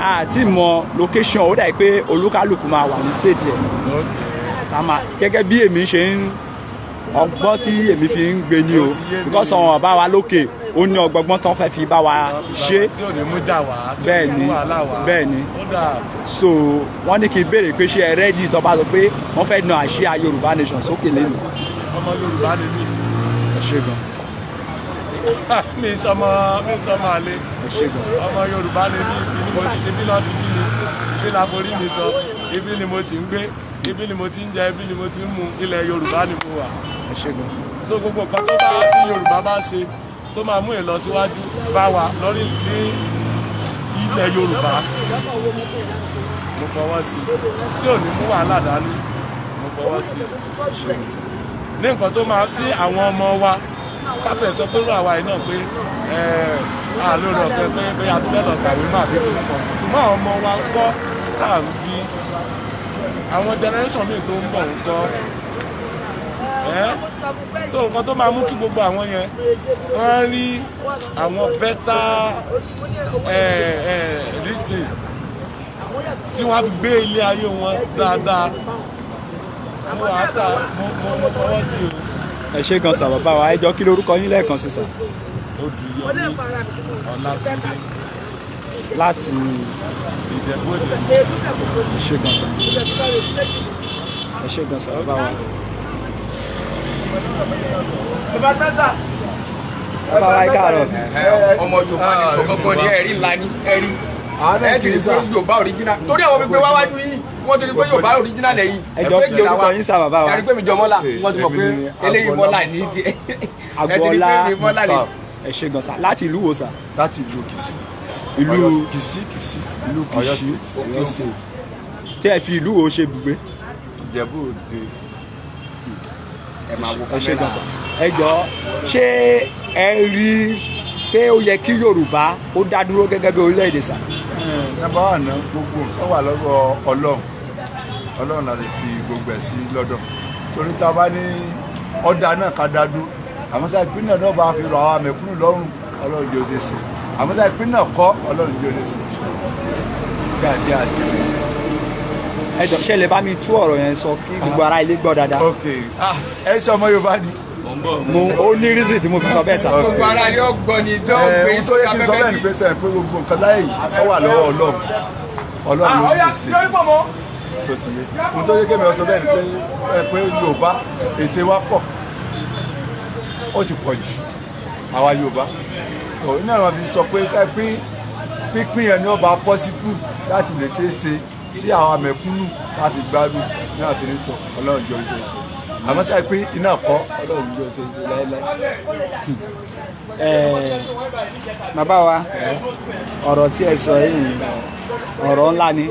àti mọ location, ó dà pé olúkálùkù máa wà ní state ẹ̀. Tá máa gẹ́gẹ́ bí èmi ṣe ń ọgbọ́n tí èmi fi ń gbé ní o, because àwọn bàbá wa lókè, ó ní ọgbọ́n tán fẹ́ fi bá wa ṣe. Tí ò ní mú jà wá, tí ò Bẹ́ẹ̀ ní ni. mú wàhálà wá. Bẹ́ẹ̀ ni. Ó dà. So wọ́n ní kí n béèrè pé ṣé ẹ ready tó bá sọ pé wọ́n fẹ́ na àsíá Yorùbá Nation sókè lẹ́nu? Ọmọ Yorùbá ni mí. Ẹ ṣé gan. Mi sọmọ àlè. Ẹ ṣé gan sir. Ọmọ Yorùbá ni mí. Ibi ni mo ti, ibi náà ti bí mi, ibi la forí mi sọ, ibi ni mo sì ń gbé, ibi ni mo ti ń jẹ, ibi ni mo ti ń mu. Ilẹ̀ Yorùbá ni mo wà. Ẹ ṣé gan sir. So gbogbo nǹkan tó bá tí Yorùbá bá ṣe tó máa mú ìlọsíwájú bá wa lórí ní ilẹ̀ Yorùbá, mo fọwọ́ sí i. Tí ò ní mú wàhálà dání, mo fọwọ́ sí i. Ẹ ṣé gan sir. Ní nǹkan tó máa tí àwọn ọmọ wa kátẹ̀ sọ pé rú àwa yìí náà pé àlórí ọ̀fẹ́ pé bóyá tó fẹ́ lọ kàwé máa bí kúrú kan, ṣùgbọ́n àwọn ọmọ wa kọ́ tá à ń bí, àwọn generation míì tó ń bọ̀ ń kọ́ ẹ́. So nǹkan tó máa mú kí gbogbo àwọn yẹn wọ́n rí àwọn better this thing tí wọ́n á fi gbé ilé ayé wọn dáadáa, mo wà áfà, mo fọwọ́ sí o. Ẹ ṣé gan sir. Bàbá wa, ẹ jọ, kí lorúkọ yín lẹ́ẹ̀kan sí, sir? Odùyọmí Ọlátúndé. Láti Ìjẹ̀bú Òde. Ẹ ṣé gan sir. Ẹ ṣé gan sir, bàbá wa. Bàbá wa, ẹ káàárọ̀. Ọmọ Yorùbá ní sọgọgọ ní ẹrí ńlá ní ẹrí ẹ ti rí pé Yorùbá original, torí àwọn pípé wáwájú yìí, wọ́n ti rí pé Yorùbá original lẹ́yìn. Ẹ jọ, kí lorúkọ yín sir, bàbá wa? Ẹ rí pé mi jọ mọ́là, wọ́n ti mọ̀ pé eléyìí mọ́là ní tiẹ̀. Ẹ ti rí Agboola pé mi mọ́là ní. Ẹ ṣé gan sir. Láti ìlú wo, sir? Láti ìlú Kìsì. Ìlú Kìsì, Kìsì. Ìlú Ọ̀yọ́ Kìṣí, State. Ọ̀yọ́ State. Tí ẹ fi ìlú wo ṣe ibùgbé? Ìjẹ̀bú Òde. Ẹ máa wo Ẹ ṣé gan kámẹ́rà. Sir, ẹ jọ, ṣé ẹ rí pé ó yẹ kí Yorùbá ó dá dúró gẹ́gẹ́ bí orílẹ̀-èdè, sir? Number one náà, gbogbo nǹkan wà lọ́wọ́ Ọlọ́run. Ọlọ́run la lè fi gbogbo ẹ̀ sí lọ́dọ̀, torí tá a bá ní ọ̀dà náà ká dá dúró, àmọ́ sáà ìpínlẹ̀ náà bá fi rọ àwọn mẹ̀kúnnù lọ́rùn, Ọlọ́run jẹ́ ó ṣe é ṣe. Àmọ́ sáà ìpínlẹ̀ kọ́, Ọlọ́run jẹ́ ó ṣe é ṣe gàdí àti. Ẹ jọ, ṣé lè bá mi tú ọ̀rọ̀ yẹn sọ kí gbogbo ará ilé gbọ́ dáadáa? Ok, ah, ẹ ṣe ọmọ Yorùbá ni? Mo ó ní reason tí mo fi sọ bẹ́ẹ̀, sir. Gbogbo ara ni ó gbọ́ ni dán Ẹ gbé ohun tó yẹ kí n sọ sórí bẹ́ẹ̀ ni afẹ́fẹ́ pé sẹ́yìn pé gbogbo nǹkan láyé yìí, ó wà lọ́wọ́ Ọlọ́run. Ọlọ́run ló ń pèsè sí so ti yé. Ohun tó yẹ kí èmi sọ bẹ́ẹ̀ ni pé ẹ pé Yorùbá, ète wa pọ̀, ó ti pọ̀ jù àwa Yorùbá tó iná ìwọ̀n fi sọ pé sẹ́ pín pínpín yẹn ni ó bá possible láti lè ṣeé ṣe tí àwa mẹ̀kúnnù ká fi gbádùn ní àfihàn tó. Ọlọ́run jọ ṣe é ṣe, àmọ́ sẹ́ pé iná kọ́, Ọlọ́run jọ ṣe é ṣe láéláé. Bàbá wa, ọ̀rọ̀ tí ẹ sọ yìí, ọ̀rọ̀ ńlá ni,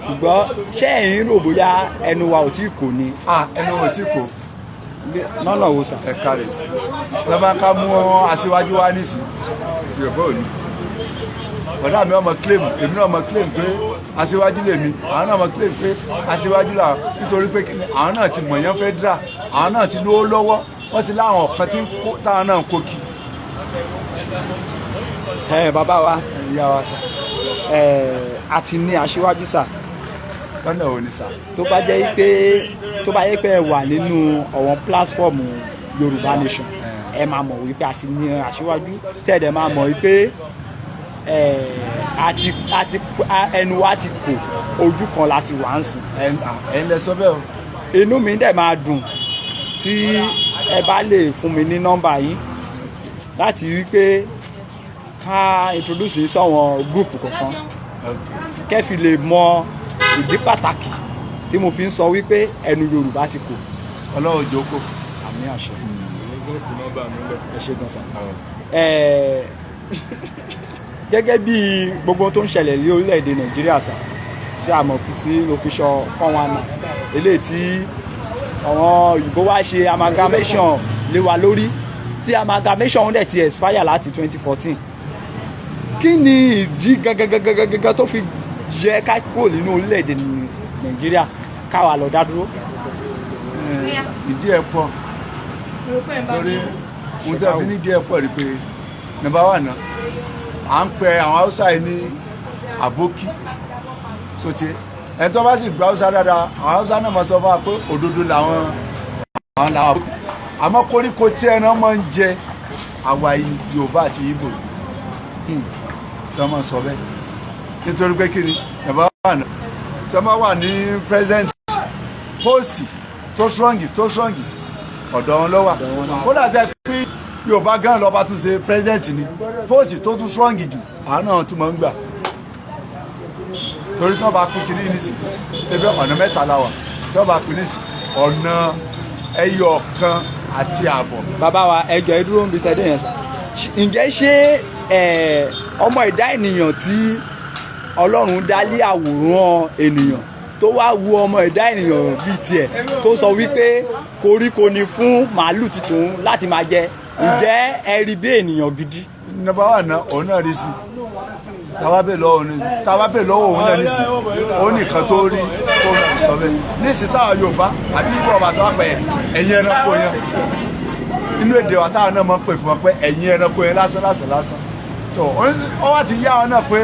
ṣùgbọ́n ṣé ẹ̀yin rò bóyá ẹnu wa ò tí kò ní? Ah, ẹnu ò tí kò. Lọ́nà wo, sir? Ẹ̀ka rẹ̀ lọ́ba ká mú aṣíwájú wá nísìn, Yorùbá ò ní. Bọ̀dá mi ọmọ claim, èmi náà ọmọ claim pé aṣíwájú lèmi, àwọn náà ọmọ claim pé aṣíwájú làwọn, nítorí pé kíni, àwọn náà ti mọ̀yán federal, àwọn náà ti lówó lọ́wọ́, wọ́n ti láwọn kan tí ń kó táwọn náà ń kó kí. Ẹ bàbá wa, ìyá wa, sir. Ẹ a ti ní aṣíwájú, sir. Lọ́nà ò ní, sir? Tó bá jẹ́ pé tó bá yẹ pé ẹ wà nínú ọ̀wọ́n platform Yorùbá Nation, ẹ máa mọ̀ wípé a ti ní aṣíwájú, tẹ́ẹ̀dẹ̀ máa mọ̀ wípé ẹ àti ẹnu wa ti kò, ojú kan láti wà ń sìn. Ẹ̀yin lẹ sọ bẹ́ẹ̀ o. Inú mi dẹ̀ máa dùn tí ẹ bá lè fún mi ní nọ́mbà yín láti rí pé ká introduce yín sọ́wọ́n group kọ̀ọ̀kan, kẹ́ fi lè mọ ìdí pàtàkì tí mo fi ń sọ wípé ẹnu Yorùbá ti kò. Ọlọ́run jókòó. Àmín, àṣẹ. Ẹ ṣe gan sir. Gẹ́gẹ́ bí gbogbo ohun tó ń ṣẹlẹ̀ ní orílẹ̀-èdè Nàìjíríà, sir, tí a mọ̀ sí location 419, eléyìí tí àwọn òyìnbó wá ṣe amalgamation lé wa lórí. Tí amalgamation dẹ̀ ti expire láti 2014, kí ni ìdí gangan tó fi yẹ ká kúrò nínú orílẹ̀-èdè Nàìjíríà káwa lọ dá dúró? Ìdí ẹ̀ pọ̀, torí ohun tí a fi ní ìdí ẹ̀ pọ̀ rí pé number one náà, à ń pẹ àwọn Haúsá yìí ní àbókí sote. Ẹni tó bá sì gba Haúsá dáadáa, àwọn Haúsá náà máa sọ fún wa pé òdodo làwọn àwọn làwọn àbókí. Àmọ́ koríko tí ẹran máa ń jẹ àwa Yorùbá àti Ìgbò tí wọ́n máa sọ bẹ́ẹ̀, nítorí pé kí ni number one tí wọ́n bá wà ní present post tó strong ọ̀dọ̀ wọn ló wà. Kódà sẹ́ pé Yorùbá gan lọ́ba tún ṣe president ni post tó tún strong jù, àwọn náà tún máa ń gbà. Torí tí wọ́n bá pín kínní nísì, ṣe bí ọ̀nà mẹ́ta la wà, tí wọ́n bá pín nísì ọ̀nà 1.5. Bàbá wa, ẹ jọ̀ọ́ ẹ dúró ń bi tẹ́lẹ̀ yẹn sà. Ǹjẹ́ ṣé ọmọ ẹ̀dá ènìyàn tí Ọlọ́run dá lé àwòrán ènìyàn tó wá wu ọmọ ẹ̀dá ènìyàn bíi tiẹ̀ tó sọ wípé koríko ni fún màálù titun láti máa jẹ, ǹjẹ́ ẹ rí bí ènìyàn gidi? Number one náà, òun náà rí sí tàwa bẹ̀ lọ́wọ́ òun náà nísì, ó nìkan tó rí tó náà sọ bẹ́ẹ̀ nísì. Táwa Yorùbá àbí Ìgbò ọba sọ pé ẹ̀yin ẹranko yẹn, inú èdè wa táwa náà máa ń pè fún wọn pé ẹ̀yin ẹranko yẹn lásán lásán lásán. Tó ó wá ti yá wọn náà pé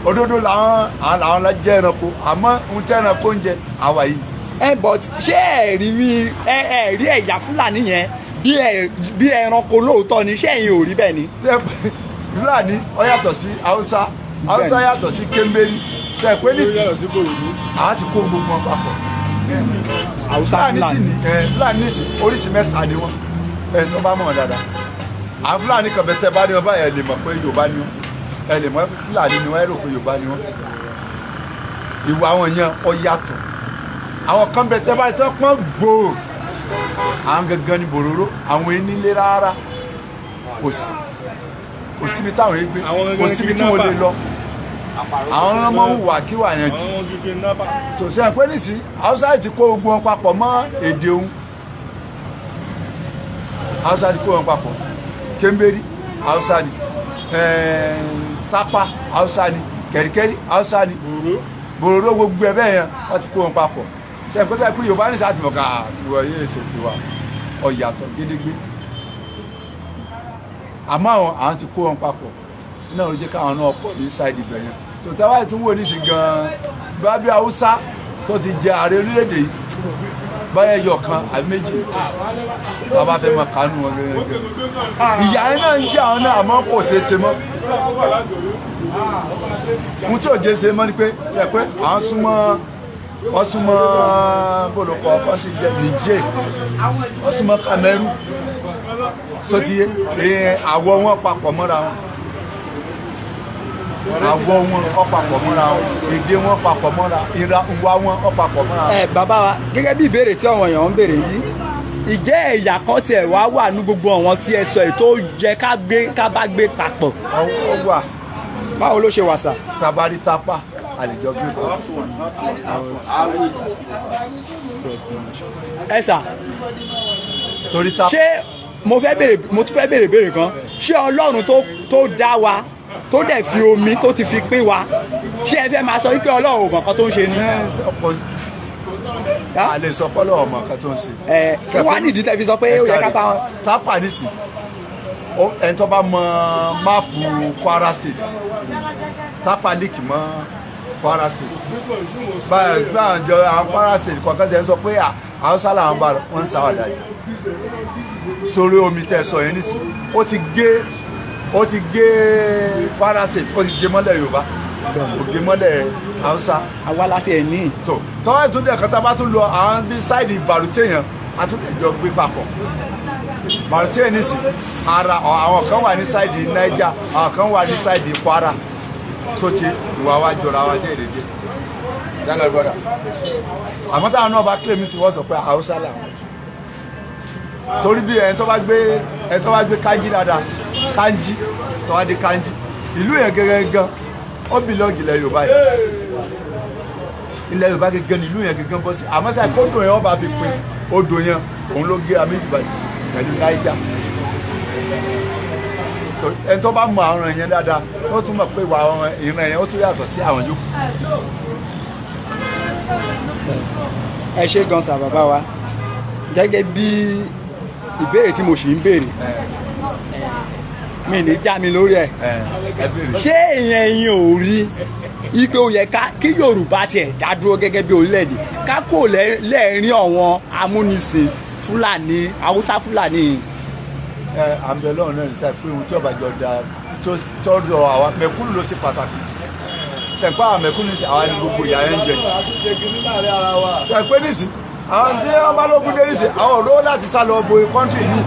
òdodo làwọn làwọn jẹ́ ẹranko, àmọ́ ohun tí ẹranko ń jẹ àwa yìí. Ẹ but ṣé ẹ rí ẹ rí ẹ̀yà Fúlàní yẹn bí ẹranko lóòótọ́ ni? Ṣé ẹ̀yin ò rí bẹ́ẹ̀ ni? Fúlàní ó yàtọ̀ sí Haúsá, Haúsá yàtọ̀ sí Kémbérí. Ṣe pé nísìnyí àwọn ti kó gbogbo wọn papọ̀. Haúsá Fúlàní nísìnyí oríṣi mẹ́ta ni wọ́n, ẹ̀ tó bá mọ̀ dáadáa. Àwọn Fúlàní kan bẹ tẹ́ bá ní wọn báyìí, ẹ lè mọ̀ pé Yorùbá ni wọ́n, ẹ lè mọ̀ Fúlàní ni wọ́n, ẹ rò pé Yorùbá ni wọ́n. Ìwà wọn yẹn ó yàtọ̀. Àwọn kan bẹ tẹ́ báyìí tẹ́ pọ́n gbòò, àwọn gangan ni bòróró, àwọn enílé rárá, kò síbi táwọn yìí gbé, kò síbi tí wọ́n lè lọ. Àwọn ọmọ hùwà kíwà yẹn jù. Tó ṣe pé nísì Haúsá ti kó gbogbo wọn papọ̀ mọ́ èdè òun. Haúsá ti kó wọn papọ̀. Kémbérí Haúsá ni, Tápà Haúsá ni, Kẹ̀ríkẹ̀rí Haúsá ni, bòróró gbogbo ẹ bẹ́ẹ̀ yẹn wọ́n ti kó wọn papọ̀. Ṣe pé sẹ́ pé Yorùbá ní sáà ti mọ̀ ká ìwọ yóò ṣe tiwa, ó yàtọ̀ gédégbé. Àmọ́ àwọn ti kó wọn papọ̀ náà ló jẹ́ káwọn náà pọ̀ ní ṣáìdì ibẹ̀ yẹn. Tó táwa tún wò ní sí gan-an bá bí Haúsá tó ti jẹ ààrẹ orílẹ̀-èdè yìí báyẹn yọ kan àbí méjì bàbá fẹ́ máa kánú wọn gẹ́gẹ́. Ìyá yẹn náà ń jẹ́ àwọn náà, àmọ́ kò ṣeé ṣe mọ́. Ohun tí ò jẹ́ ṣe mọ́ ni pé ṣe pé àwọn súnmọ́, wọ́n súnmọ́ bólókọ kọ́ńtì jẹ́ Niger, wọ́n súnmọ́ Cameroon, sotiye àwọ̀ wọn papọ̀ mọ́ra wọn, àwọ̀ wọn ó papọ̀ mọ́ra wọn, èdè wọn papọ̀ mọ́ra, ìwà wọn ó papọ̀ mọ́ra. Ẹ bàbá wa, gẹ́gẹ́ bí ìbéèrè tí àwọn èèyàn ń béèrè yìí, ìjẹ́ ẹ̀yà kan tiẹ̀ wá wà ní gbogbo àwọn tí ẹ sọ èyí tó yẹ ká bá gbé papọ̀? Ó wà. Báwo ló ṣe wà sà? Tabari Tápà àlejò gbé papọ̀. Ẹ sà, torí Tápà. Ṣé mo tún fẹ́ béèrè béèrè kan? Ṣé Ọlọ́run tó dá wa, tó dẹ̀ fi omi tó ti fi pín wa, ṣé ẹ fẹ́ máa sọ wípé Ọlọ́run ò mọ̀ kan tó ń ṣe ni? A lè sọ pé Ọlọ́run mọ̀ kan tó ń ṣe. Ẹ ṣé wàá nìdí tẹ́ fi sọ pé ó yẹ ká bá wọn. Tápà nísì, ẹni tó bá mọ máàpù Kwara State, Tápà líkì mọ́ Kwara State. Báyọ̀ jọ àwọn Kwara State kọ̀ọ̀kan ṣe ń sọ pé Haúsá làwọn bá wọn ń sáwàdà yìí. Torí omi tẹ́ sọ yẹn nísì, ó ti gé Kwara State, ó ti gé mọ́lẹ̀ Yorùbá, ó gé mọ́lẹ̀ Haúsá. Àwa láti ẹ̀ ní. Tó tọ́wọ́ ìtúndẹ̀ kan tá a bá tún lọ àwọn bí sáìdì Bàrútẹ́ yẹn, a tún tẹ̀jọ gbé papọ̀. Bàrútẹ́ yẹn nísì, ara àwọn kan wà ní sáìdì Niger, àwọn kan wà ní sáìdì Kwara. Tó ti ìwà wa jọra wa jẹ́ ìrèdè. Àmọ́ táwọn náà bá kílèmí sí, wọ́n sọ pé Haúsá làwọn. Torí bí ẹni tó bá gbé Kánjí dáadáa, Kánjí tó wá dé Kánjí, ìlú yẹn gẹ́gẹ́ gan ó bìlọ́ọ̀gì ilẹ̀ Yorùbá yìí. Ilẹ̀ Yorùbá gẹ́gẹ́ ni ìlú yẹn gẹ́gẹ́ bọ́ sí. Àmọ́ sáà kódò yẹn wọ́n bá fi pín odò yẹn, òun ló gé améjì báyìí pẹ̀lú Niger. Ẹni tó bá mọ àwọn yẹn dáadáa ó tún mọ̀ pé ìwà àwọn ìran yẹn ó tún yàtọ̀ sí àwọn yòókù. Ẹ ṣé gan sa bàbá wa. Gẹ́gẹ́ bí ìbéèrè tí mo sì ń béèrè, mi ní já mi lórí ẹ̀. Ṣé ìyẹn yín ò rí ipe ó yẹ kí Yorùbá tiẹ̀ dá dúró gẹ́gẹ́ bí orílẹ̀-èdè, ká kò lẹ́ẹ̀rín àwọn amúnisìn Fúlàní, Haúsá Fúlàní? À ń bẹ lọ́run náà nísà pé ohun tí ọba jọ da tọ́jú àwa mẹ̀kúnnù ló ṣe pàtàkì. Sẹ̀pá àwọn mẹ̀kúnnù sí àwa ní gbogbo ìyá ẹ̀ ń jẹ. Sẹ̀pẹ́ nísì àwọn tí wọ́n bá lógun dé nísì àwọn olówó láti sá lọ bo kọ́ńtì yìí,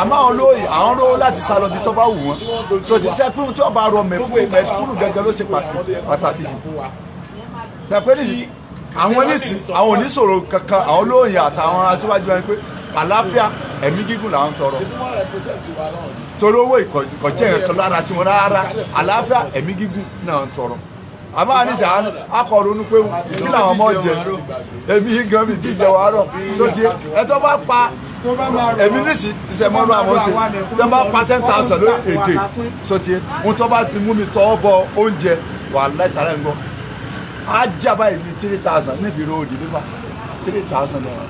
àmọ́ àwọn olówó àwọn olówó láti sá lọ bí tó bá wù wọ́n. Sọtì sẹ́pẹ́ ohun tí ọba rọ mẹ̀kúnnù gẹ́gẹ́ ló ṣe pàtàkì jù. Sẹ̀pẹ́ nísì àwọn nísì àwọn oníṣòro kankan, àwọn olóyè àtàwọn aṣíwájú wọn pé àlàáfíà ẹ̀mí gígùn làwọn tọrọ, torí owó ìkọ̀jẹ́ nǹkan lára tí wọn rárá, àlàáfíà ẹ̀mí gígùn náà ń tọrọ. Àmọ́ àníṣe akọ ronú pé kí làwọn ọmọ jẹ, èmi gan mi ti jẹ wàárọ̀ sóti ẹ tó bá pa èmi nísì ìṣẹ̀mọ́nú àwọn ṣe tó bá pa 10,000 lórí èdè sóti ohun tó bá ti mú mi tọwọ́ bọ oúnjẹ wà láìtàlẹ́ ń gbọ́ ajá báyìí ní 3,000 nífi ro òdì nípa 3,000 naira.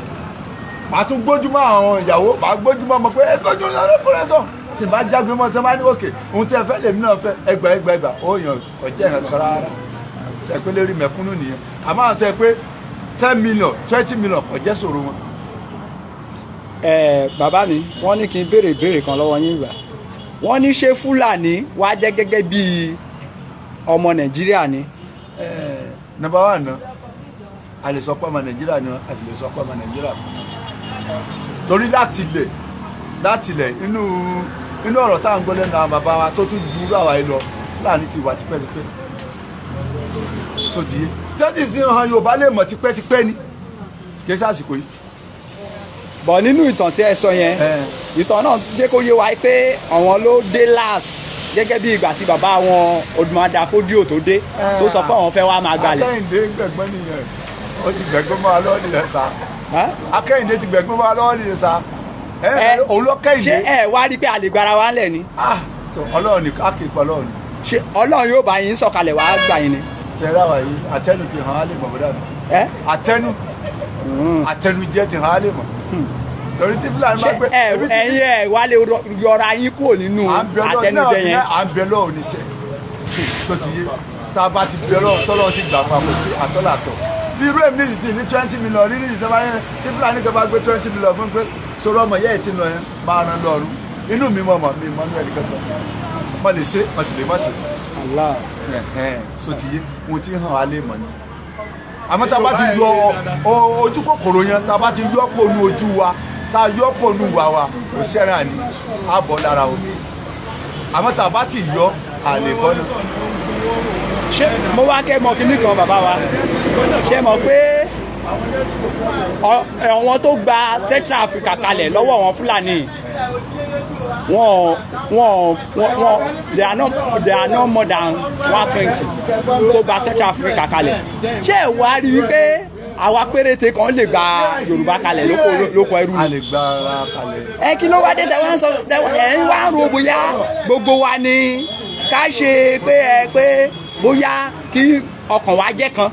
Màá tún gbójúmọ́ àwọn ìyàwó, màá gbójúmọ́ ọmọ pé ẹ gbójú ní ọlọ́kùnrin sọ tí n bá jágbe mọ́ tí n bá ní òkè ohun tí ẹ fẹ́ lèmi náà fẹ́ ẹgbà ẹgbà ẹgbà ó yàn ọ̀jẹ̀ yàn kan rárá. Ṣe pé lérí mẹ̀kúnnù nìyẹn. Àmọ́ àwọn tó yẹ pé 10 million 20 million ọ̀jẹ̀ sọ̀rọ̀ wọn. Bàbá mi, wọ́n ní kí n béèrè ìbéèrè kan lọ́wọ́ yín gbà. Wọ́n ní ṣé Fúlàní wá jẹ́ gẹ́gẹ́ bí ọmọ Nàìjíríà ni? Number one náà, a lè sọ pé ọmọ Nàìjíríà ni, a sì lè sọ pé ọmọ Nàìjíríà kọ́. Torí láti ilẹ̀ inú ọ̀rọ̀ tá à ń gbọ́ lẹ́nu àwọn bàbá wa tó tún ju àwa yìí lọ, Fúlàní ti wà tipẹ́tipẹ́. Tó ti yé tẹ́tí sí hàn Yorùbá lè mọ̀ tipẹ́tipẹ́ ni, kì í sàsìkò yìí. Bọ̀ nínú ìtàn tí ẹ sọ yẹn, ìtàn náà jẹ́ kó yé wa pé àwọn ló dé last, gẹ́gẹ́ bí ìgbà tí bàbá wọn Odùmọ̀dá Fódíò tó dé tó sọ pé àwọn fẹ́ wá máa gbalẹ̀. Akẹ́yìndé gbẹ̀gbọ́n nìyẹn, ó ti gbẹ̀gbọ́n mọ́ wa lọ́wọ́ nìyẹn sá. Akẹ́yìndé ti gbẹ̀gbọ́n mọ́ wa lọ́wọ́ nìyẹn sá. Òun ló kẹ́yìndé. Ṣé ẹ wá rí pé a lè gbára wa lẹ̀ ni? Ọlọ́run ni a kì í pa Ọlọ́run ni. Ṣé Ọlọ́run yóò bá yín sọ̀kalẹ̀ wá gbà yín ni? Ṣé ráwa yìí àtẹnu ti hàn á lè mọ̀ bọ́dà mi. Àtẹnujẹ ti hàn á lè mọ̀. Torí tí Fúlàní máa gbé. Ẹ̀yin ẹ̀ wá lè yọra yín kúrò nínú àtẹnujẹ yẹn. À ń bẹ lọ́wọ́ oníṣẹ́ tó ti yé, tá a bá ti bẹ lọ́wọ́ tọ́lọ́ sí gbà fún àkọsí àtọ́làtọ̀. Bí irú èmi nìyí ní 20 million rí nìyí tí Fúlàní kan bá gbé 20 million fún pé sọ̀rọ̀ ọmọ yẹ́ ẹ̀ ti lọ yẹn máa ran lọ́rùn. Inú mi mọ̀ mọ̀ mi mọ̀ ní ẹnì kankan. Mo lè ṣe, mo sì lè má ṣe. So ti yé, mo ti hàn á lè mọ̀ ni. Àmọ́ tá a bá ti yọ ojú kòkòrò yẹn, tá a bá ti yọ kó nu ojú wa, tá a yọ kó nu wà wa, kò sí ẹran àní, á bọ̀ lára o. Àmọ́ tá a bá ti yọ, à lè bọ́ náà. Ṣé mo wá kẹ́ mọ kinní kan bàbá wa? Ṣé mọ̀ pé àwọn tó gba Central Africa kalẹ̀ lọ́wọ́ àwọn Fúlàní, wọ́n they are not more than 120 tó gba Central Africa kalẹ̀. Ṣé ẹ wá rí wípé àwa péréte kan lè gba Yorùbá kalẹ̀ lóko ẹrú ni? A lè gba ara kalẹ̀. Ẹ kí ló wá dé tẹ wá ń sọ ẹ ń wá ro bóyá gbogbo wa ni ká ṣe pé ẹ pé bóyá kí ọkàn wa jẹ́ kan.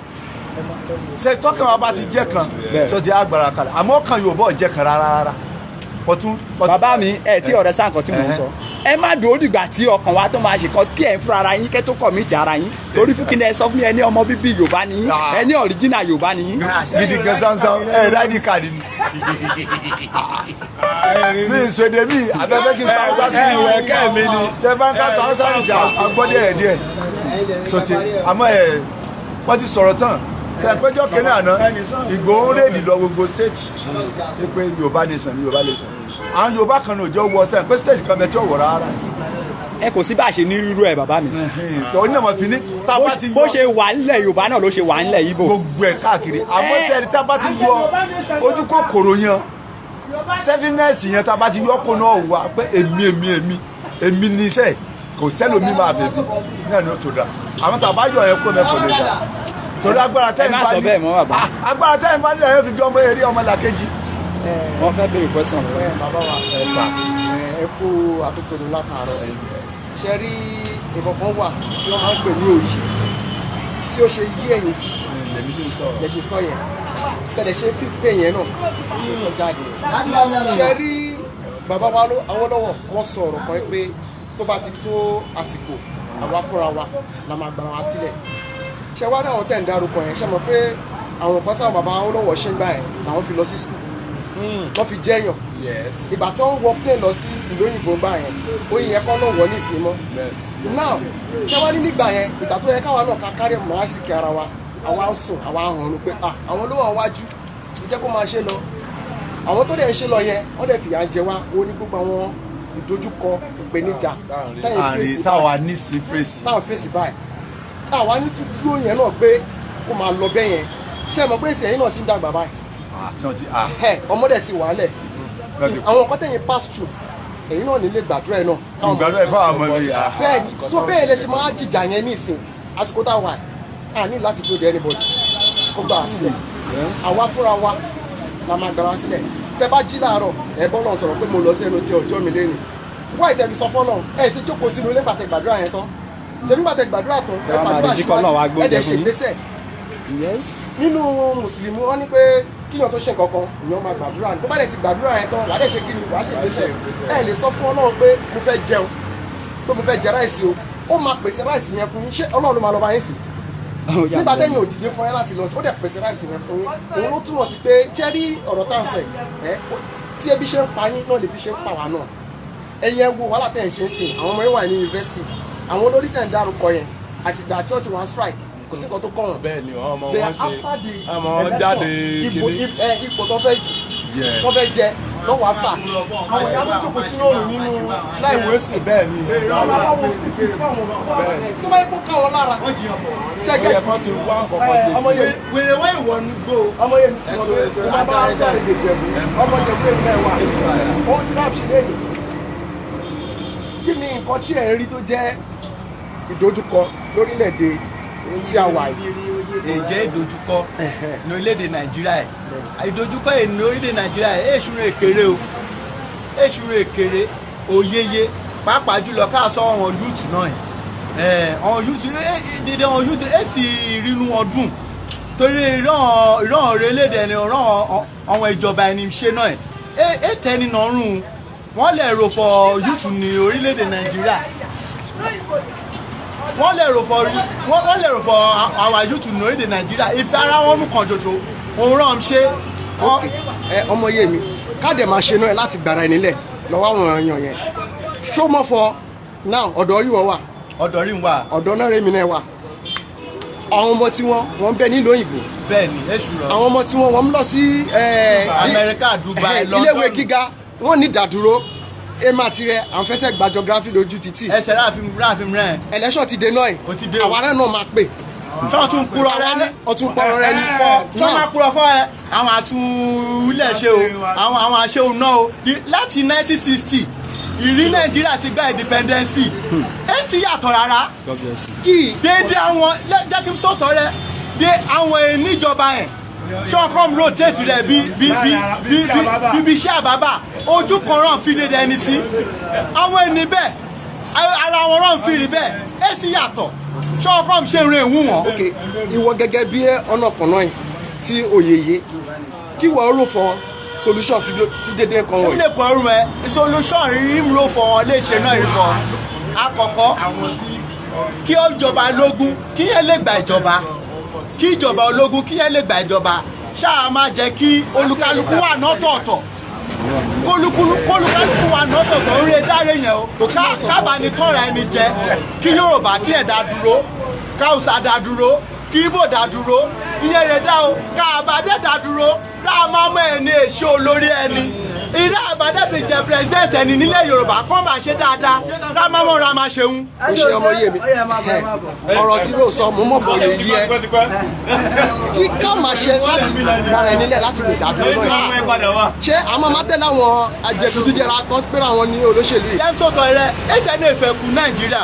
Ṣé tọkàn wa bá ti jẹ́ kan sọ ti agbára kalẹ̀, àmọ́ ọkàn Yorùbá ò jẹ́ kan rárá rárá. Bàbá mi, ẹ tí ọ̀rẹ́ sáà nǹkan tí mò ń sọ, ẹ má dúró dìgbà tí ọkàn wa tó máa ṣe kan kí ẹ ń fúnra ara yín kẹ́ tó kọ̀mìtì ara yín. Torí fún kí ni ẹ sọ fún mi, ẹ ní ọmọ bíbí Yorùbá ni yín, ẹ ní ọ̀ríjìnà Yorùbá ni yín. Gidi gan samsam ẹ rádì káàdì ni. Mi ìṣèdè mi abẹ́fẹ́ kí n sàwọ́sá sí i. Ẹ̀wẹ̀ mi ni. Tẹ bá ń ká sàwọ́sá mi sí agbọ́dẹ̀ ẹ̀ díẹ̀. Sọtì àmọ́ ẹ̀ wọ́n ti sọ̀rọ̀ tán. Ṣé péjọ kínní àná Ìgbòho ń rèdì lọ gbogbo stéètì ṣé pé Yorùbá nation Yorùbá nation. Àwọn Yorùbá kan náà jọ wọ sẹ́yìn pé stéètì kan bẹ tí ò wọ̀ rárá. Ẹ kò sí bá a ṣe ní rírú ẹ bàbá mi. Tó ní ọmọ fi ní tá a bá ti yọ. Bó ṣe wà nílẹ̀ Yorùbá náà ló ṣe wà nílẹ̀ Ìgbò. Gbogbo ẹ̀ káàkiri àmọ́ sẹ́ni tá a bá ti yọ ojú kòkòrò yẹn sẹ́fínẹ́sì yẹn tá a bá ti yọ kó náà wà pé èmi èmi èmi èmi ní iṣẹ́ kò sẹ́lòmí máa fẹ́ mi náà ni ó tó da. Àmọ́ tá a bá yọ yẹn kó mẹ́kọ̀ọ́ lè dà. Torí agbára tẹ́yìn bá ní agbára tẹ́yìn bá ní ẹ̀yẹ́ fi jọ ọmọ eré ọmọ làkejì. Wọ́n fẹ́ béèrè question lọ́wọ́. Bàbá wa, ẹ Ẹ kú àtúntò látàárọ̀. Ṣe rí nǹkan kan wà tí wọ́n máa ń pè ní òye tí ó ṣe yí ẹ̀yìn sí lè ṣe sọ yẹn, tẹ̀lé ṣe fi pé yẹn náà ṣe sọ jáde. Ṣe rí bàbá wa Awólọ́wọ̀ wọ́n sọ ọ̀rọ̀ kan pé tó bá ti tó àsìkò àwa fúnra wa la máa gbára wa sílẹ̀. Ṣe wá dáhùn tẹ̀ ń dárúkọ yẹn, ṣe mọ̀ pé àwọn kan sáwọn bàbá Awólọ́wọ̀ ṣe ń gbà yẹn làwọn fi lọ sí school, wọ́n fi jẹ́yàn. Ìgbà tí wọ́n wọ plane lọ sí ìlú òyìnbó gbà yẹn, oyin yẹn kọ́ náà wọ̀ ní ìsìn mọ́. Now ṣé wá ní nígbà yẹn, ìgbà tó yẹ káwa náà ká kárí màásìkì ara wa, àwa ń sùn, àwa ń hànú pé àwọn ló wà wájú, jẹ́ kó máa ṣe lọ. Àwọn tó dẹ̀ ń ṣe lọ yẹn, wọ́n dẹ̀ fìyà jẹ wá. Ó ní gbogbo àwọn ìdojúkọ, ìpèníjà táwa ní sí fèsì, táwa fèsì báyìí, táwa ní tún dúró yẹn náà pé kó máa lọ bẹ́ẹ̀ yẹn. Ṣé ẹ mọ̀ pé ìsẹ̀yìn náà ti ń dàgbà báyìí? Ọmọdé ti wà lẹ̀, àwọn nǹkan tẹ̀yìn pass through, èyí náà nílé gbàdúrà ẹ̀ náà. Ìgbàdúrà ẹ̀ fáwọn ọmọ mi. Bẹ́ẹ̀ ni, so bẹ́ẹ̀ lẹ ṣe máa jìjà yẹn ní ìsìn. Àsìkò tá a wà, a ní láti dúró de anybody kó gbà á sílẹ̀. Àwa fúnra wa la máa gbà wá sílẹ̀. Tẹ bá jí láàárọ̀, ẹ bọ́ lọ́n sọ̀rọ̀ pé mo lọ sí ẹnu jẹ ọjọ́ mi lẹ́nu. Wá ìtẹ̀bí sọ fọ́lọ́ ẹ ti jókòó sínú ilé gbàtẹ gbàdúrà yẹn tán. Ṣé nígbàtẹ gbàdúrà tán, ẹ fàdúrà síwájú, ẹ dẹ̀ ṣègbésẹ̀. Nínú mùsùlùmí wọ́n ní pé kíyàn tó ṣe nǹkan kan, ìyàn máa gbàdúrà ní. Tó bá dẹ̀ ti gbàdúrà yẹn tán, wàá dẹ̀ ṣe kíni, wàá ṣe ìgbésẹ̀. Ẹ lè sọ fún Ọlọ́run pé mo fẹ́ jẹun, pé mo fẹ́ jẹ ráìsì o, ó máa pèsè ráìsì yẹn fún yín. Ṣé Ọlọ́run ló máa lọ bá yín sí? Nígbà tẹ́yìn ò dìde fún yín láti lọ sí, ó dẹ̀ pèsè ráìsì yẹn fún yín. Òun ló túmọ̀ sí pé jẹ́rí ọ̀rọ̀ tá à ń sọ ẹ̀, tí ebi ṣe ń pa yín náà lèbi ṣe ń pa wá náà. Ẹ̀yin ẹ wo wàhálà tẹ̀ ń ṣe ń sìn, àwọn ọmọ yín wà ní yunifásitì, àwọn olórí tẹ̀ ń dárúkọ yẹn, àtìgbà tí wọ́n ti wọ́n strike, kò sí nǹkan tó kàn wọ́n. Bẹ́ẹ̀ni, ọmọ wọn ṣe ọmọ wọn jáde kiri ipò tó fẹ́ jẹ lọ́wọ́ after. Àwọn ìyá ló jókòó sínú òrùn nínú láìwé sìn. Bẹ́ẹ̀ni, tó bá yẹ kó ká wọn lára. Ṣẹ́gẹ́tì ọmọ yẹn wèrè wọ́n ìwọ ní gbó ọmọ yẹn sí ọmọ yẹn ọmọ bá sọ̀rọ̀ èdè Ìjẹ̀bú, ọmọ Ìjẹ̀bú èmi náà wà. Ohun tí náà ṣe lẹ́yìn, kí ni nǹkan tí ẹ̀ ń rí tó jẹ́ ìdojúkọ lórílẹ̀‐èdè tí a wà yìí? Èjẹ́ ìdojúkọ ní orílẹ̀-èdè Nàìjíríà ẹ̀, ìdojúkọ ẹ̀ ní orílẹ̀-èdè Nàìjíríà ẹ̀ èṣùrù èkéré o, èṣùrù èkéré òyeye, pàápàá jùlọ ká sọ àwọn yúùtù náà ẹ̀, àwọn yúùtù dédé, àwọn yúùtù ẹ̀ sì rínú wọn dùn torí ìran orílẹ̀-èdè ẹni, ìran àwọn ìjọba ẹni ṣe náà ẹ̀ ẹ̀ tẹ́ni náà rùn wọ́n lè rò fọ yúùtù ní orílẹ̀-èdè Nàìjíríà, wọ́n lè rò fọ àwọn àyùtù ní orílẹ̀ Nàìjíríà, ìfẹ́ ara wọn mú kan ṣoṣo òun rán ṣe. Ọmọ yé mi káàdì máa ṣe náà ẹ láti gbàrà ẹni lẹ̀ lọ́wọ́ àwọn èèyàn yẹn ṣó mọ́ fọ náà. Ọ̀dọ̀ rí wọ́n wà, ọ̀dọ̀ rí wà, ọ̀dọ̀ náà rèmi náà wà. Àwọn ọmọ tí wọ́n ń bẹ nílùú òyìnbó. Bẹ́ẹ̀ni, èṣù rọ. Àwọn ọmọ tí wọ́n ń lọ sí Amẹ́ríkà, Dubai, London, iléèwé gíga, wọ́n ní ìdádúró. Ema tirẹ à ń fẹsẹ̀ gba geography lójú títì. Ẹsẹ̀ ráàfin rẹ̀. Election ti dé náà ẹ̀, àwa náà máa pè. Ṣọ́ tún purọ́ rẹ ní. Ọtún pọ̀rọ̀ rẹ ní. Ṣọ́ máa purọ́ fọ́ ẹ, àwọn àtúnlẹ̀ ṣe o, àwọn àṣeun náà o. Láti 1960, ìrí Nàìjíríà ti gba independence. Èsì yàtọ̀ rárá. Kí déédéé àwọn jẹ́ kí n sọ̀tọ̀ rẹ dé àwọn ènìjọba yẹn ṣọ́kọ́m rotate rẹ̀ bí bí bí bí bí iṣẹ́ àbábà ojú kan ràn fi dédé ẹni sí àwọn ẹni bẹ́ẹ̀ ara wọn ràn fi rí bẹ́ẹ̀ èsì yàtọ̀ ṣọ́kọ́m ṣe rin ìwú wọn. Ok, ìwọ gẹ́gẹ́ bí ọ̀nà kan náà tí òye yé kí wọ́n rò fọ solution sí dédé nǹkan wọ̀nyí. Ilé pọ̀ ọrùn ẹ solution rí rò fọ wọn lè ṣe náà rí fọ àkọ́kọ́ kí ìjọba ológun kí yẹn lè gba ìjọba, kí ìjọba ológun kí yẹn lè gba ìjọba, ṣáà máa jẹ́ kí olúkálukú wà nọ́tọ̀ọ̀tọ̀, kólúkálukú wà nọ́tọ̀ọ̀tọ̀ ń re dáre yẹn o, kábà ní tọ́ra ẹni jẹ, kí Yorùbá kí ẹ̀ dá dúró, káùsà dá dúró, kí Ìgbò dá dúró, ìyẹn rẹ̀ dá o, káàbàdé dá dúró, ráà máa mọ ẹni èso olórí ẹni ìrẹ́ àbádé fi jẹ president ẹni nílẹ̀ Yorùbá kọ́ máa ṣe dáadáa, ráà máa mọ̀ ra máa ṣeun. Ó ṣe ọmọ yé mi, ọ̀rọ̀ tí yóò sọ mo mọ̀ fọ yé yí ẹ kí ká máa ṣe láti gbára ẹni lẹ̀ láti lè dádúró náà. Ṣé àwọn máa tẹ̀lé àwọn ajẹkùtùjẹra kan pé àwọn ní olóṣèlú yìí? James sọ̀tọ̀ rẹ ẹsẹ̀ ní ìfẹ́ kú Nàìjíríà,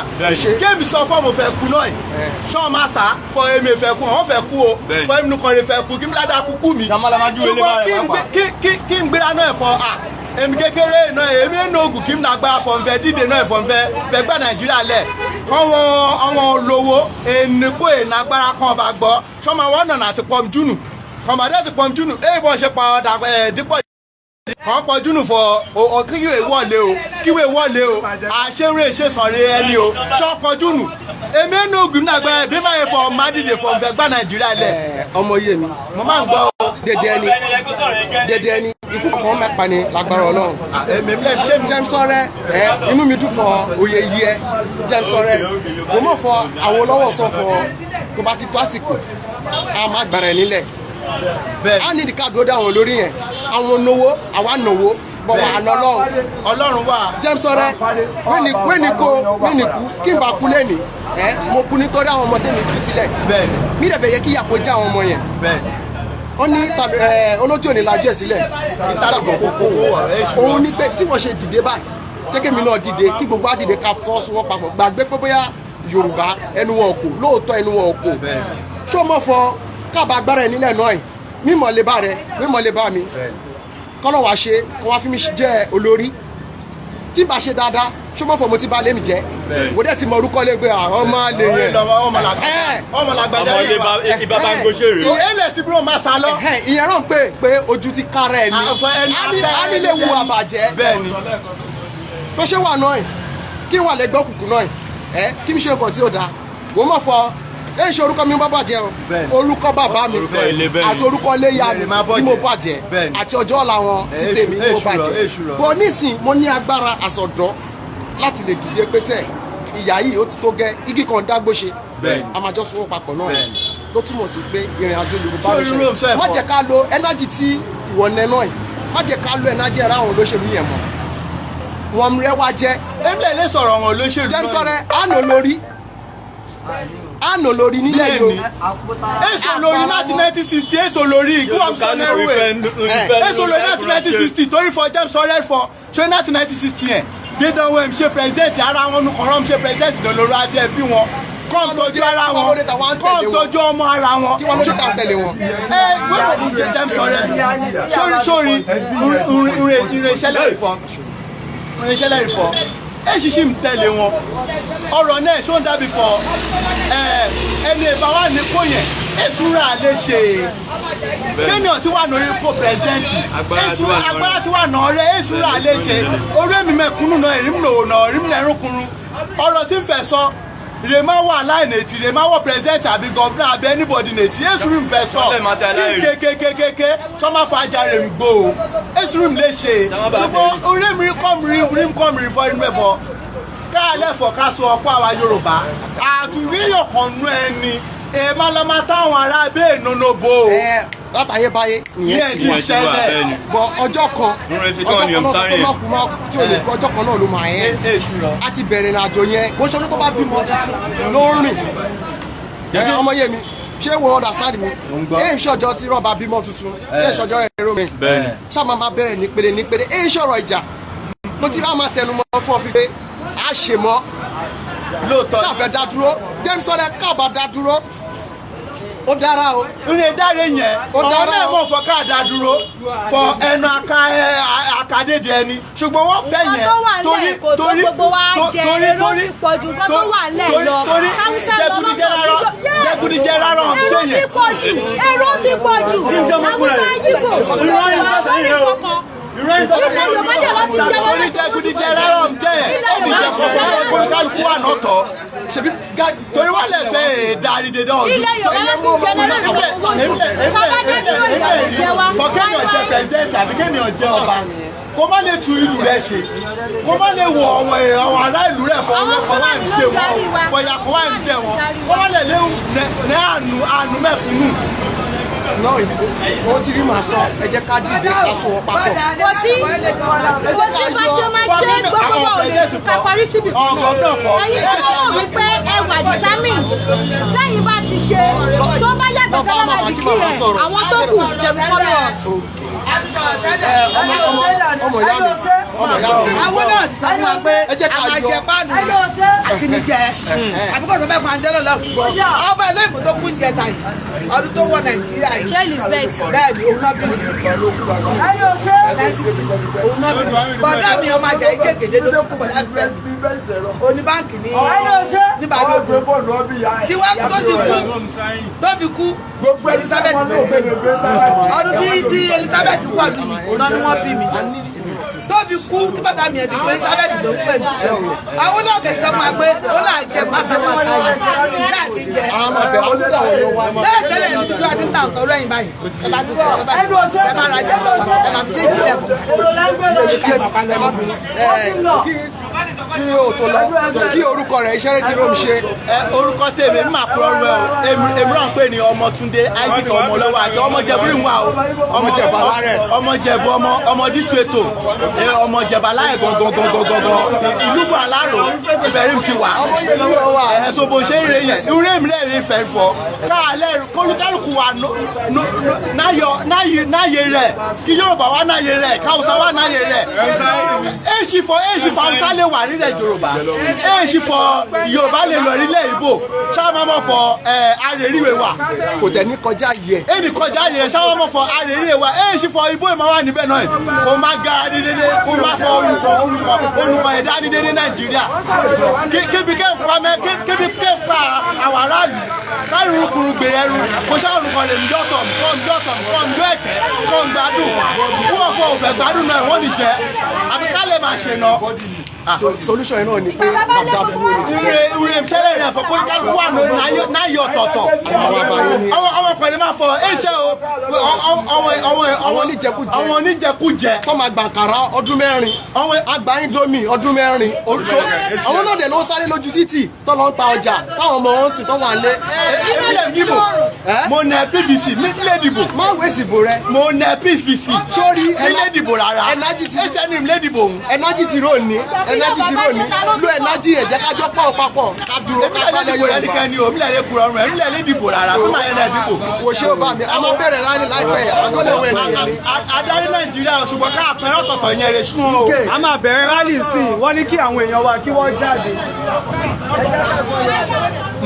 géèmì sọ fọ́ọ̀mù fẹ́ kú náà ṣọ́ọ̀ máa sá fọ èmi ìfẹ́ kú, àwọn fẹ́ kú o, fọ èmi nìkan rẹ fẹ́ kú kí n ládàá kúkú mi, ṣùgbọ́n kí n gbéra náà fọ à Èmi kékeré náà èmi ń oògùn kí n nàgbára fọ̀nfẹ́ dídè náà fọ̀nfẹ́ fẹ́ gbà Nàìjíríà lẹ̀ kọ́wọ́n àwọn olówó ènìkó ènàgbára kan bá gbọ́ sọmọ wọn nànà àti pọm júnù kọ̀mọ̀dé ti pọm júnù èyí bọ́n ṣe pa ọ̀dà dípọ̀ kàn pọ̀ júnù fọ ọ kíwèé wọlé o kíwèé wọlé o àṣẹrè ṣèṣọ̀rẹ́ ẹni o ṣọkọ júnù èmi ń oògùn nàgbára bí máa yẹ fọ má dìde fọ̀nfẹ́ gbà Nàìjíríà lẹ̀. Ọmọ iye mi. Mo máa ń gbọ́ o. Dèdè ẹni dèdè ẹni ikú kan mẹ́pa ni lágbára Ọlọ́run. Jẹ́msọ́rẹ́ ẹ inú mi dùn fọ oyè yìí ẹ Jẹ́msọ́rẹ́ mo mọ̀ fọ àwọn olówó sọ fọ tó bá ti tó àsìkò a máa gbára ẹ nílẹ̀. A ní ìdíkà dúró dé àwọn olórí yẹn àwọn náwó àwa náwó bọ̀ wà á ná Ọlọ́run. Ọlọ́run wà. Jẹ́msọ́rẹ́ wẹ́ni kó wẹ́ni kú kí n bá kú lẹ́ni ẹ mo kú nítorí àwọn ọmọdé mi fi sílẹ̀. Mi dẹ̀ bẹ̀ yẹ kí ìyà kó já àwọn ọmọ yẹn. Wọ́n ní olójú òní lajú ẹ̀ sílẹ̀ òun ní pé tí wọ́n ṣe dìde báyìí jẹ́kẹ́mi náà dìde kí gbogbo á dìde ká fọ́ sowọ́ papọ̀ gbàgbé pé bóyá Yorùbá ẹnu wọn kò lóòótọ́ ẹnu wọn kò ṣó mọ̀ fọ káàbà agbára ẹ̀ nílẹ̀ náà ẹ̀ mímọ̀ lè bá rẹ mímọ̀ lè bá mi kọ́lọ̀ wá ṣe kó wá fi mi jẹ́ olórí tí bá ṣe dáadáa ṣó mọ̀ fọ mo ti bá lé mi jẹ́ wò dẹ̀ ti mọ orúkọ lé pé àwọn máa lè yẹn. Ọmọ làgbàjá yìí wà. Ibà bá ń gbóṣe rè. Èlé sí bí wọ́n máa sá lọ. Ìyẹn rán pé pé ojú ti kára ẹ̀ ni a nílé wu àbàjẹ́. Tó ṣe wà náà kí n wà lẹ́gbẹ́ òkùnkùn náà ẹ kí n ṣe nǹkan tí ó dáa wò mọ̀ fọ ẹ ń ṣe orúkọ mi bá bàjẹ́ o orúkọ bàbá mi àti orúkọ iléyà mi ni mo bàjẹ́ àti ọjọ́ ọ̀la wọn ti tèmi ni mo bàjẹ́ bọ̀ nísìn mo ní agbára àsọ̀dọ́ láti lè dìde pèsè ìyá yìí ó ti tó gẹ́ igi kan dágbó ṣe a máa jọ sowọ́ papọ̀ náà ló túmọ̀ sí pé ìrìn àjò Yorùbá ló ṣe má jẹ́ ká lo ẹnájì tí ìwọ nẹ náà yìí má jẹ́ ká lo ẹnájì ẹ̀rọ àwọn olóṣèlú yẹn mọ́ wọn rẹ wá jẹ́. Èmi lè sọ̀rọ̀ àwọn olóṣèlú náà. Jẹ́msọ́rẹ́ àná lórí àná lórí nílẹ̀ yìí o. Èso lórí láti 1960 èso lórí èso lórí láti 1960 torí fọ Jẹ́msọ́rẹ́ fọ ṣé láti 1960 yẹn dídán wọn ṣe president ara wọn nu kọ̀ọ̀rọ̀ ṣe president lọ́lọ́rọ́ àti ẹbí wọn kọ́m tọ́jú ara wọn kọ́m tọ́jú ọmọ ara wọn. Kí wọ́n ló ṣe tẹ̀lé wọn. Ẹ wẹ́wọ̀n ní Jẹ́msọ́rẹ́ sórí sórí irinṣẹ́ lẹ́rìí fọ́ irinṣẹ́ lẹ́rìí fọ́ ẹ ṣiṣi ń tẹ̀lé wọn ọ̀rọ̀ náà ṣó ń dàbí fọ ẹni ìbá wà ní kó yẹn èsúra lè ṣe kéèyàn tí wà lórí ipò pírẹsidẹ́ǹtì agbára tí wà náà rẹ èsúra lè ṣe orí èmi mẹ̀kúnnù náà èrí mi lòwò náà èrí mi lẹ́rùnkùnrún ọ̀rọ̀ tí ń fẹ́ sọ rè má wà láìní ètì rè má wọ pírẹsidẹ́ǹtì àbí gọ́fúnà àbí anybody nètì èsúrì ń fẹ́ sọ kí kékékékéké sọ́mà fàájà rè ń gbò ó èsúrì ń lè ṣe ṣùgbọ́n orí mi kọ́ mi rí kọ́ mi rí fọ́ inú ẹ̀fọ́ káàlẹ́ fọ̀ ká sọ ọ̀pọ̀ àwa Yorùbá àtúríyàn kan nú ẹni èèmọ́lọ́mọ táwọn ará bẹ́ẹ̀ nonobo. Látàyébáyé ìyẹn ti ṣẹlẹ̀ bọ ọjọ́ kan ọjọ́ kan náà tó má kú má tí ò lè kú ọjọ́ kan náà ló máa yẹn a ti bẹ̀rẹ̀ ìrìnàjò yẹn bó ṣe ọjọ́ tó bá bímọ tuntun ló ń rìn ọmọ yé mi ṣé wo understand mi èyí ń ṣọjọ́ tí rọ́ọ̀bà bímọ tuntun èyí ń ṣọjọ́ rẹ̀ rò mí ṣáà máa bẹ̀rẹ̀ nípele nípele èyí ń ṣọ̀rọ̀ ìjà mo ti rá máa tẹnumọ́ fún ọ fi pé a ṣe mọ́ lóòótọ́ ṣàfẹ́ dá dúró Jẹ́msọ́rẹ́ káàbà dá dúró ó dára o. Ìrìn ìdáre yẹn ọ̀hún náà mọ̀ fọ káàdá dúró fọ ẹnu akadédé ẹni ṣùgbọ́n wọ́n fẹ́ yẹn torí torí torí torí torí jẹgúdíjẹrá rọ̀ ṣe yẹn. Èrò ti pọ̀ jù Haúsá Yíbò Yorùbá lórí kọ̀ọ̀kan ilẹ̀ Yorùbá dẹ̀ lọ ti jẹ́ torí jẹgúdíjẹrá rọ̀ jẹ́ ẹ̀ ẹ̀ẹ́dì jẹ́ fọ́fọ́ kálukú wà nọ́tọ̀ torí wọ́n lè fẹ́ darí dédé ọdún. Ilẹ̀ Yorùbá láti jẹnẹrẹ owó jù sábàdé dúró ìyà lè jẹ wá. Kọ kéèyàn jẹ pẹsidẹnti àbí kéèyàn jẹ ọba kó má lè tu ìlú rẹ ṣe kó má lè wọ àwọn ará ìlú rẹ fọ Àwọn fọ wá ń Fúlàní ló ṣe ń darí wọn wa. fọyà kó wá ń jẹ wọn kó má lè léwu ní àánú mẹ̀kúnnù. Náà wọ́n ti rí màá sọ ẹ jẹ́ ká dìde ká so wọn papọ̀. Kò sí kò sí bá ṣe máa ṣe gbogbo wa ò lè ká parí síbi kan náà. Ẹ̀yin tó bá wọ̀ wípé ẹ wà determined sẹ́yìn bá ti ṣe tó bá yàgbẹ́ tó bá máa di kí ẹ̀ àwọn tó kù jẹ̀bi follow us. Ọmọ ìyá mi Àwọn náà ti sọ fún wa pé a máa jẹ páànù àti mi jẹ àbíkọ́ tó fẹ́ pa àjẹ́ náà lọ́kùnkọ́ ọba ilé ìbò tó kún jẹ ta yìí ọdún tó wọ Nàìjíríà yìí. Ṣé Elizabeth? Bẹ́ẹ̀ ni òun náà bí mi. 1960 òun náà bí mi. Bọ̀dá mi ọmọ Àjàyí Jègèdè ló tún kú bọ̀dá mi fẹ́ oníbáǹkì ní ní Balógun tí wọ́n tó ti kú tó fi kú Elizabeth ló gbé mi ọdún tí Elizabeth wà lù mí náà ni wọ́n bí mi tó fi kú tí bàbá mi ẹ̀bí Elizabeth ló gbé mi àwọn náà kẹsì sọ ma pé ó là jẹ pátápátá yìí láti jẹ bẹ́ẹ̀ tẹ́lẹ̀ ní tuntun àti ń ta nǹkan lẹ́yìn báyìí ẹ bá ti sọ ẹ bá ẹ bá ra jẹ ẹ máa fi ṣe ìjìnlẹ̀ fún kí o tó lọ kí orúkọ rẹ̀ iṣẹ́ tí rome ṣe. Orúkọ tèmi mà kúrò rẹ o, èmi ràn pé ní Ọmọtúndé Isaac ọmọlọ́wọ́ àti ọmọjẹ̀bú ìwà o, ọmọjẹ̀bú ọmọ dísúètò, ọmọjẹ̀bá láyé gangan ìlú bọ̀ alárò ìfẹ́ rí ti wà. Ẹ̀sùn bó ṣe ń re yẹn, ìrè mi lẹ́rìí ìfẹ́ fọ́ káàlẹ́ kólúkálùkù wà náyé rẹ̀ kí Yorùbá wà náyé rẹ̀ káwùsá wà náyé rẹ̀ èsì fọ Haúsá lè wà nílẹ̀ Yorùbá èsì fọ Yorùbá lè lọ nílẹ̀ Ìgbò ṣáà fọ arèrìwé wa kò tẹ̀ ní kọjá yẹ ẹnì kọjá yẹ ṣáà fọ arèrìwé wa èsì fọ Ìgbò ìmọ̀ wà níbẹ̀ náà kò má gara ní dédé kò má fọ olùkọ́ ẹ̀dá ní dédé Nàìjíríà kébi képa àwọn aráàlú kárùrù gbèrè ẹrú kò ṣáà olùkọ́ lè njọ́tọ̀ kọ́ njọ́ ẹ̀kẹ́ kọ́ gbádùn wọ́n fọ òfẹ́ gbádùn náà wọ́n ní jẹ́ àbí ká lè máa ṣe náà. Solution yẹn náà ni pé bàbá dúró ni. Ire ìṣẹ̀lẹ̀ rẹ̀ fọ kóríkálukú wà náyé ọ̀tọ̀ọ̀tọ̀. Àwọn ọkùnrin máa fọ ẹ̀ṣẹ̀ o. Àwọn oníjẹkújẹ. Àwọn oníjẹkújẹ. Tó máa gbà kàrá ọdún mẹ́rin. Àgbà Indomie ọdún mẹ́rin. Àwọn náà dẹ̀ ló ń sáré lójú títì tó lọ ń ta ọjà táwọn ọmọ wọn sì tó wà lé. Èmi dìbò. Mo nẹ PVC nílé dìbò. Má wéṣì ìbò rẹ. Mo nẹ PVC. Sórí nílé dìbò rárá. Ẹsẹ̀ ni nílé dìbò òun. Ẹnájì ti rò ní ẹnájì ti rò ní lo ẹnájì ẹ̀jẹ̀ kájọ pọ̀ papọ̀ ká dúró ká balẹ̀ Yorùbá. Èmi lè dìbò mi lè kúrò ọrùn ẹ̀ mi lè dìbò rárá mi máa yẹn lè dìbò. Kò ṣe ó bá mi, a máa bẹ̀rẹ̀ láì láìpẹ́ àgọ́dọ̀ wẹ̀ nìyẹn ni. Adarí Nàìjíríà ṣùgbọ́n ká àpẹẹrẹ ọ̀tọ̀ọ̀tọ̀ yẹn rè sún o. A máa bẹ̀rẹ̀ rálì sí i, wọ́n ní kí àwọn èèyàn wa kí wọ́n jáde.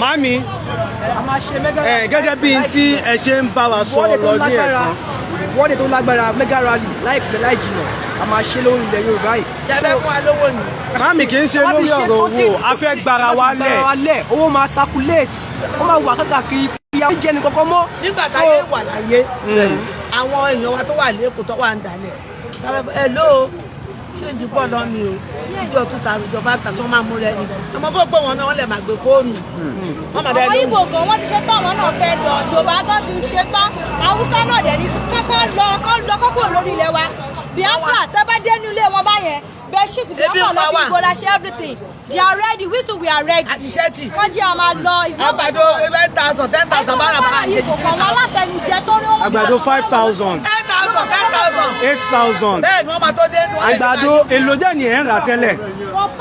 Màámi, gẹ́gẹ́ bí tí ẹ ṣe ń bá wa sọ lọ ní ẹ̀kan. Wọ́n tó lágbára mega rally láìpẹ́ láì jìnà a máa ṣe lórí ilẹ̀ Yorùbá yìí. Ṣé fẹ́ fún wa lówó ni? Màámi kì í ṣe lórí ọ̀rọ̀ owó, a fẹ́ gbára wa lẹ̀. Owó máa circulate, ó máa wà káàkiri ìyá oúnjẹ ní kọ́kọ́ mọ́. Nígbà táyé wà láyé, àwọn èèyàn wa tó wà lẹ́kọ̀ọ́ tó wà ń dalẹ̀. Ẹ ló ṣé ìdí pọ̀ lọ́ mi o, ìjọ 2000 ìjọba tàbí wọ́n máa mú rẹ ni. Ọmọ bó pé wọn náà wọ́n lè máa gbé fóònù. Àwọn Ìgbò gan wọ́n ti ṣe tán, àwọn náà fẹ́ lọ, Yorùbá gan ti ṣe tán, Haúsá náà dẹ̀ ní kọ́kọ́ lọ kọ́kọ́ kúrò lórí ilẹ̀ wa. Biafra tẹ́ bá dé ní ilé wọn báyẹn, bedsheet Biafra lọ fi gbóra ṣe everything. They are ready, we too we are ready. Àṣìṣe tì. Kọ́ jẹ́ a máa lọ. Àgbàdo 8,000 10,000 bára bá yìí kò kàn wọ́n látẹnujẹ tó ní. Àgbàdo 5,000. 8,000 10,000. 8,000. Bẹ́ẹ̀ ni wọ́n máa tó dé. Àgbàdo èlò jẹ́ ni ẹ̀ ń rà tẹ́lẹ̀.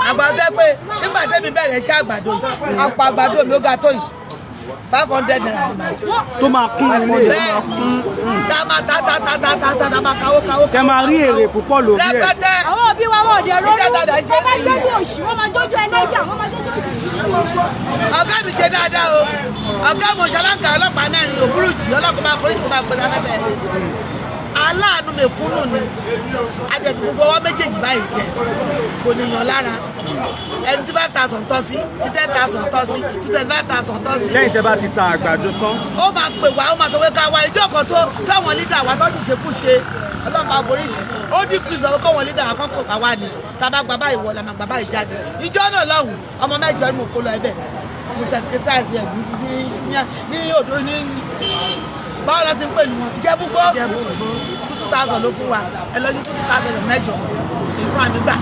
Àgbàdo tẹ́ pé nígbà tẹ́mi bẹ̀rẹ̀ iṣẹ́ àgbàdo yìí, àpò àgbàdo mi ó ga tó yìí. 500 naira. Tó máa kún ilé. Bẹ́ẹ̀ tá a máa ta ta ta ta ta ta ta máa kawó kawó. Tẹ máa rí èrè púpọ̀ lórí ẹ̀. Rẹpẹtẹ. Àwọn òbí wa wọn ò dẹ̀ ronú. Wọ́n máa gbẹ́dọ̀ òṣì, wọ́n máa jójú ẹlẹ́yà, wọ́n máa jójú òṣì. Ọ̀gá mi ṣe dáadáa o. Ọ̀gá mi ṣaláǹkà ọlọ́pàá mẹ́rin òbúrújì ọlọ́pàá máa forí kó máa gbọdọ̀ lábẹ́. Aláàánú mẹ̀kúnnù ni. Adẹ̀bí gbogbo ọwọ́ méjèèjì báyìí jẹ. Kò ní yàn lára. Ẹni tí 5,000 tọ́ sí, tí 10,000 tọ́ sí, tí 25,000 tọ́ sí. Lẹ́yìn tẹ́ bá ti ta àgbàdo tán. Ó máa pè wá, ó máa sọ pé ká wá ìjọ kan tó táwọn lídà wa tó ti ṣekú ṣe. Ọlọ́run máa borí jù. Ó dín fún ìsọ̀rọ̀ kó wọn lídà wa kọ́kọ́ ká wá ni. Tá a bá gba báyìí wọ la máa gba báyìí jáde. Ìjọ náà lọ́hùn, ọmọ mẹ́jọ ni mo kó lọ ẹbẹ̀. Mo ṣàkíyèsí ẹ̀ ní odò ní báwo la ti ń pè ní wọn. Jẹ́búgbó 2,000 ló fún wa. Ẹ lọ sí 2,000 mẹ́jọ. Ìfún àmì gbà.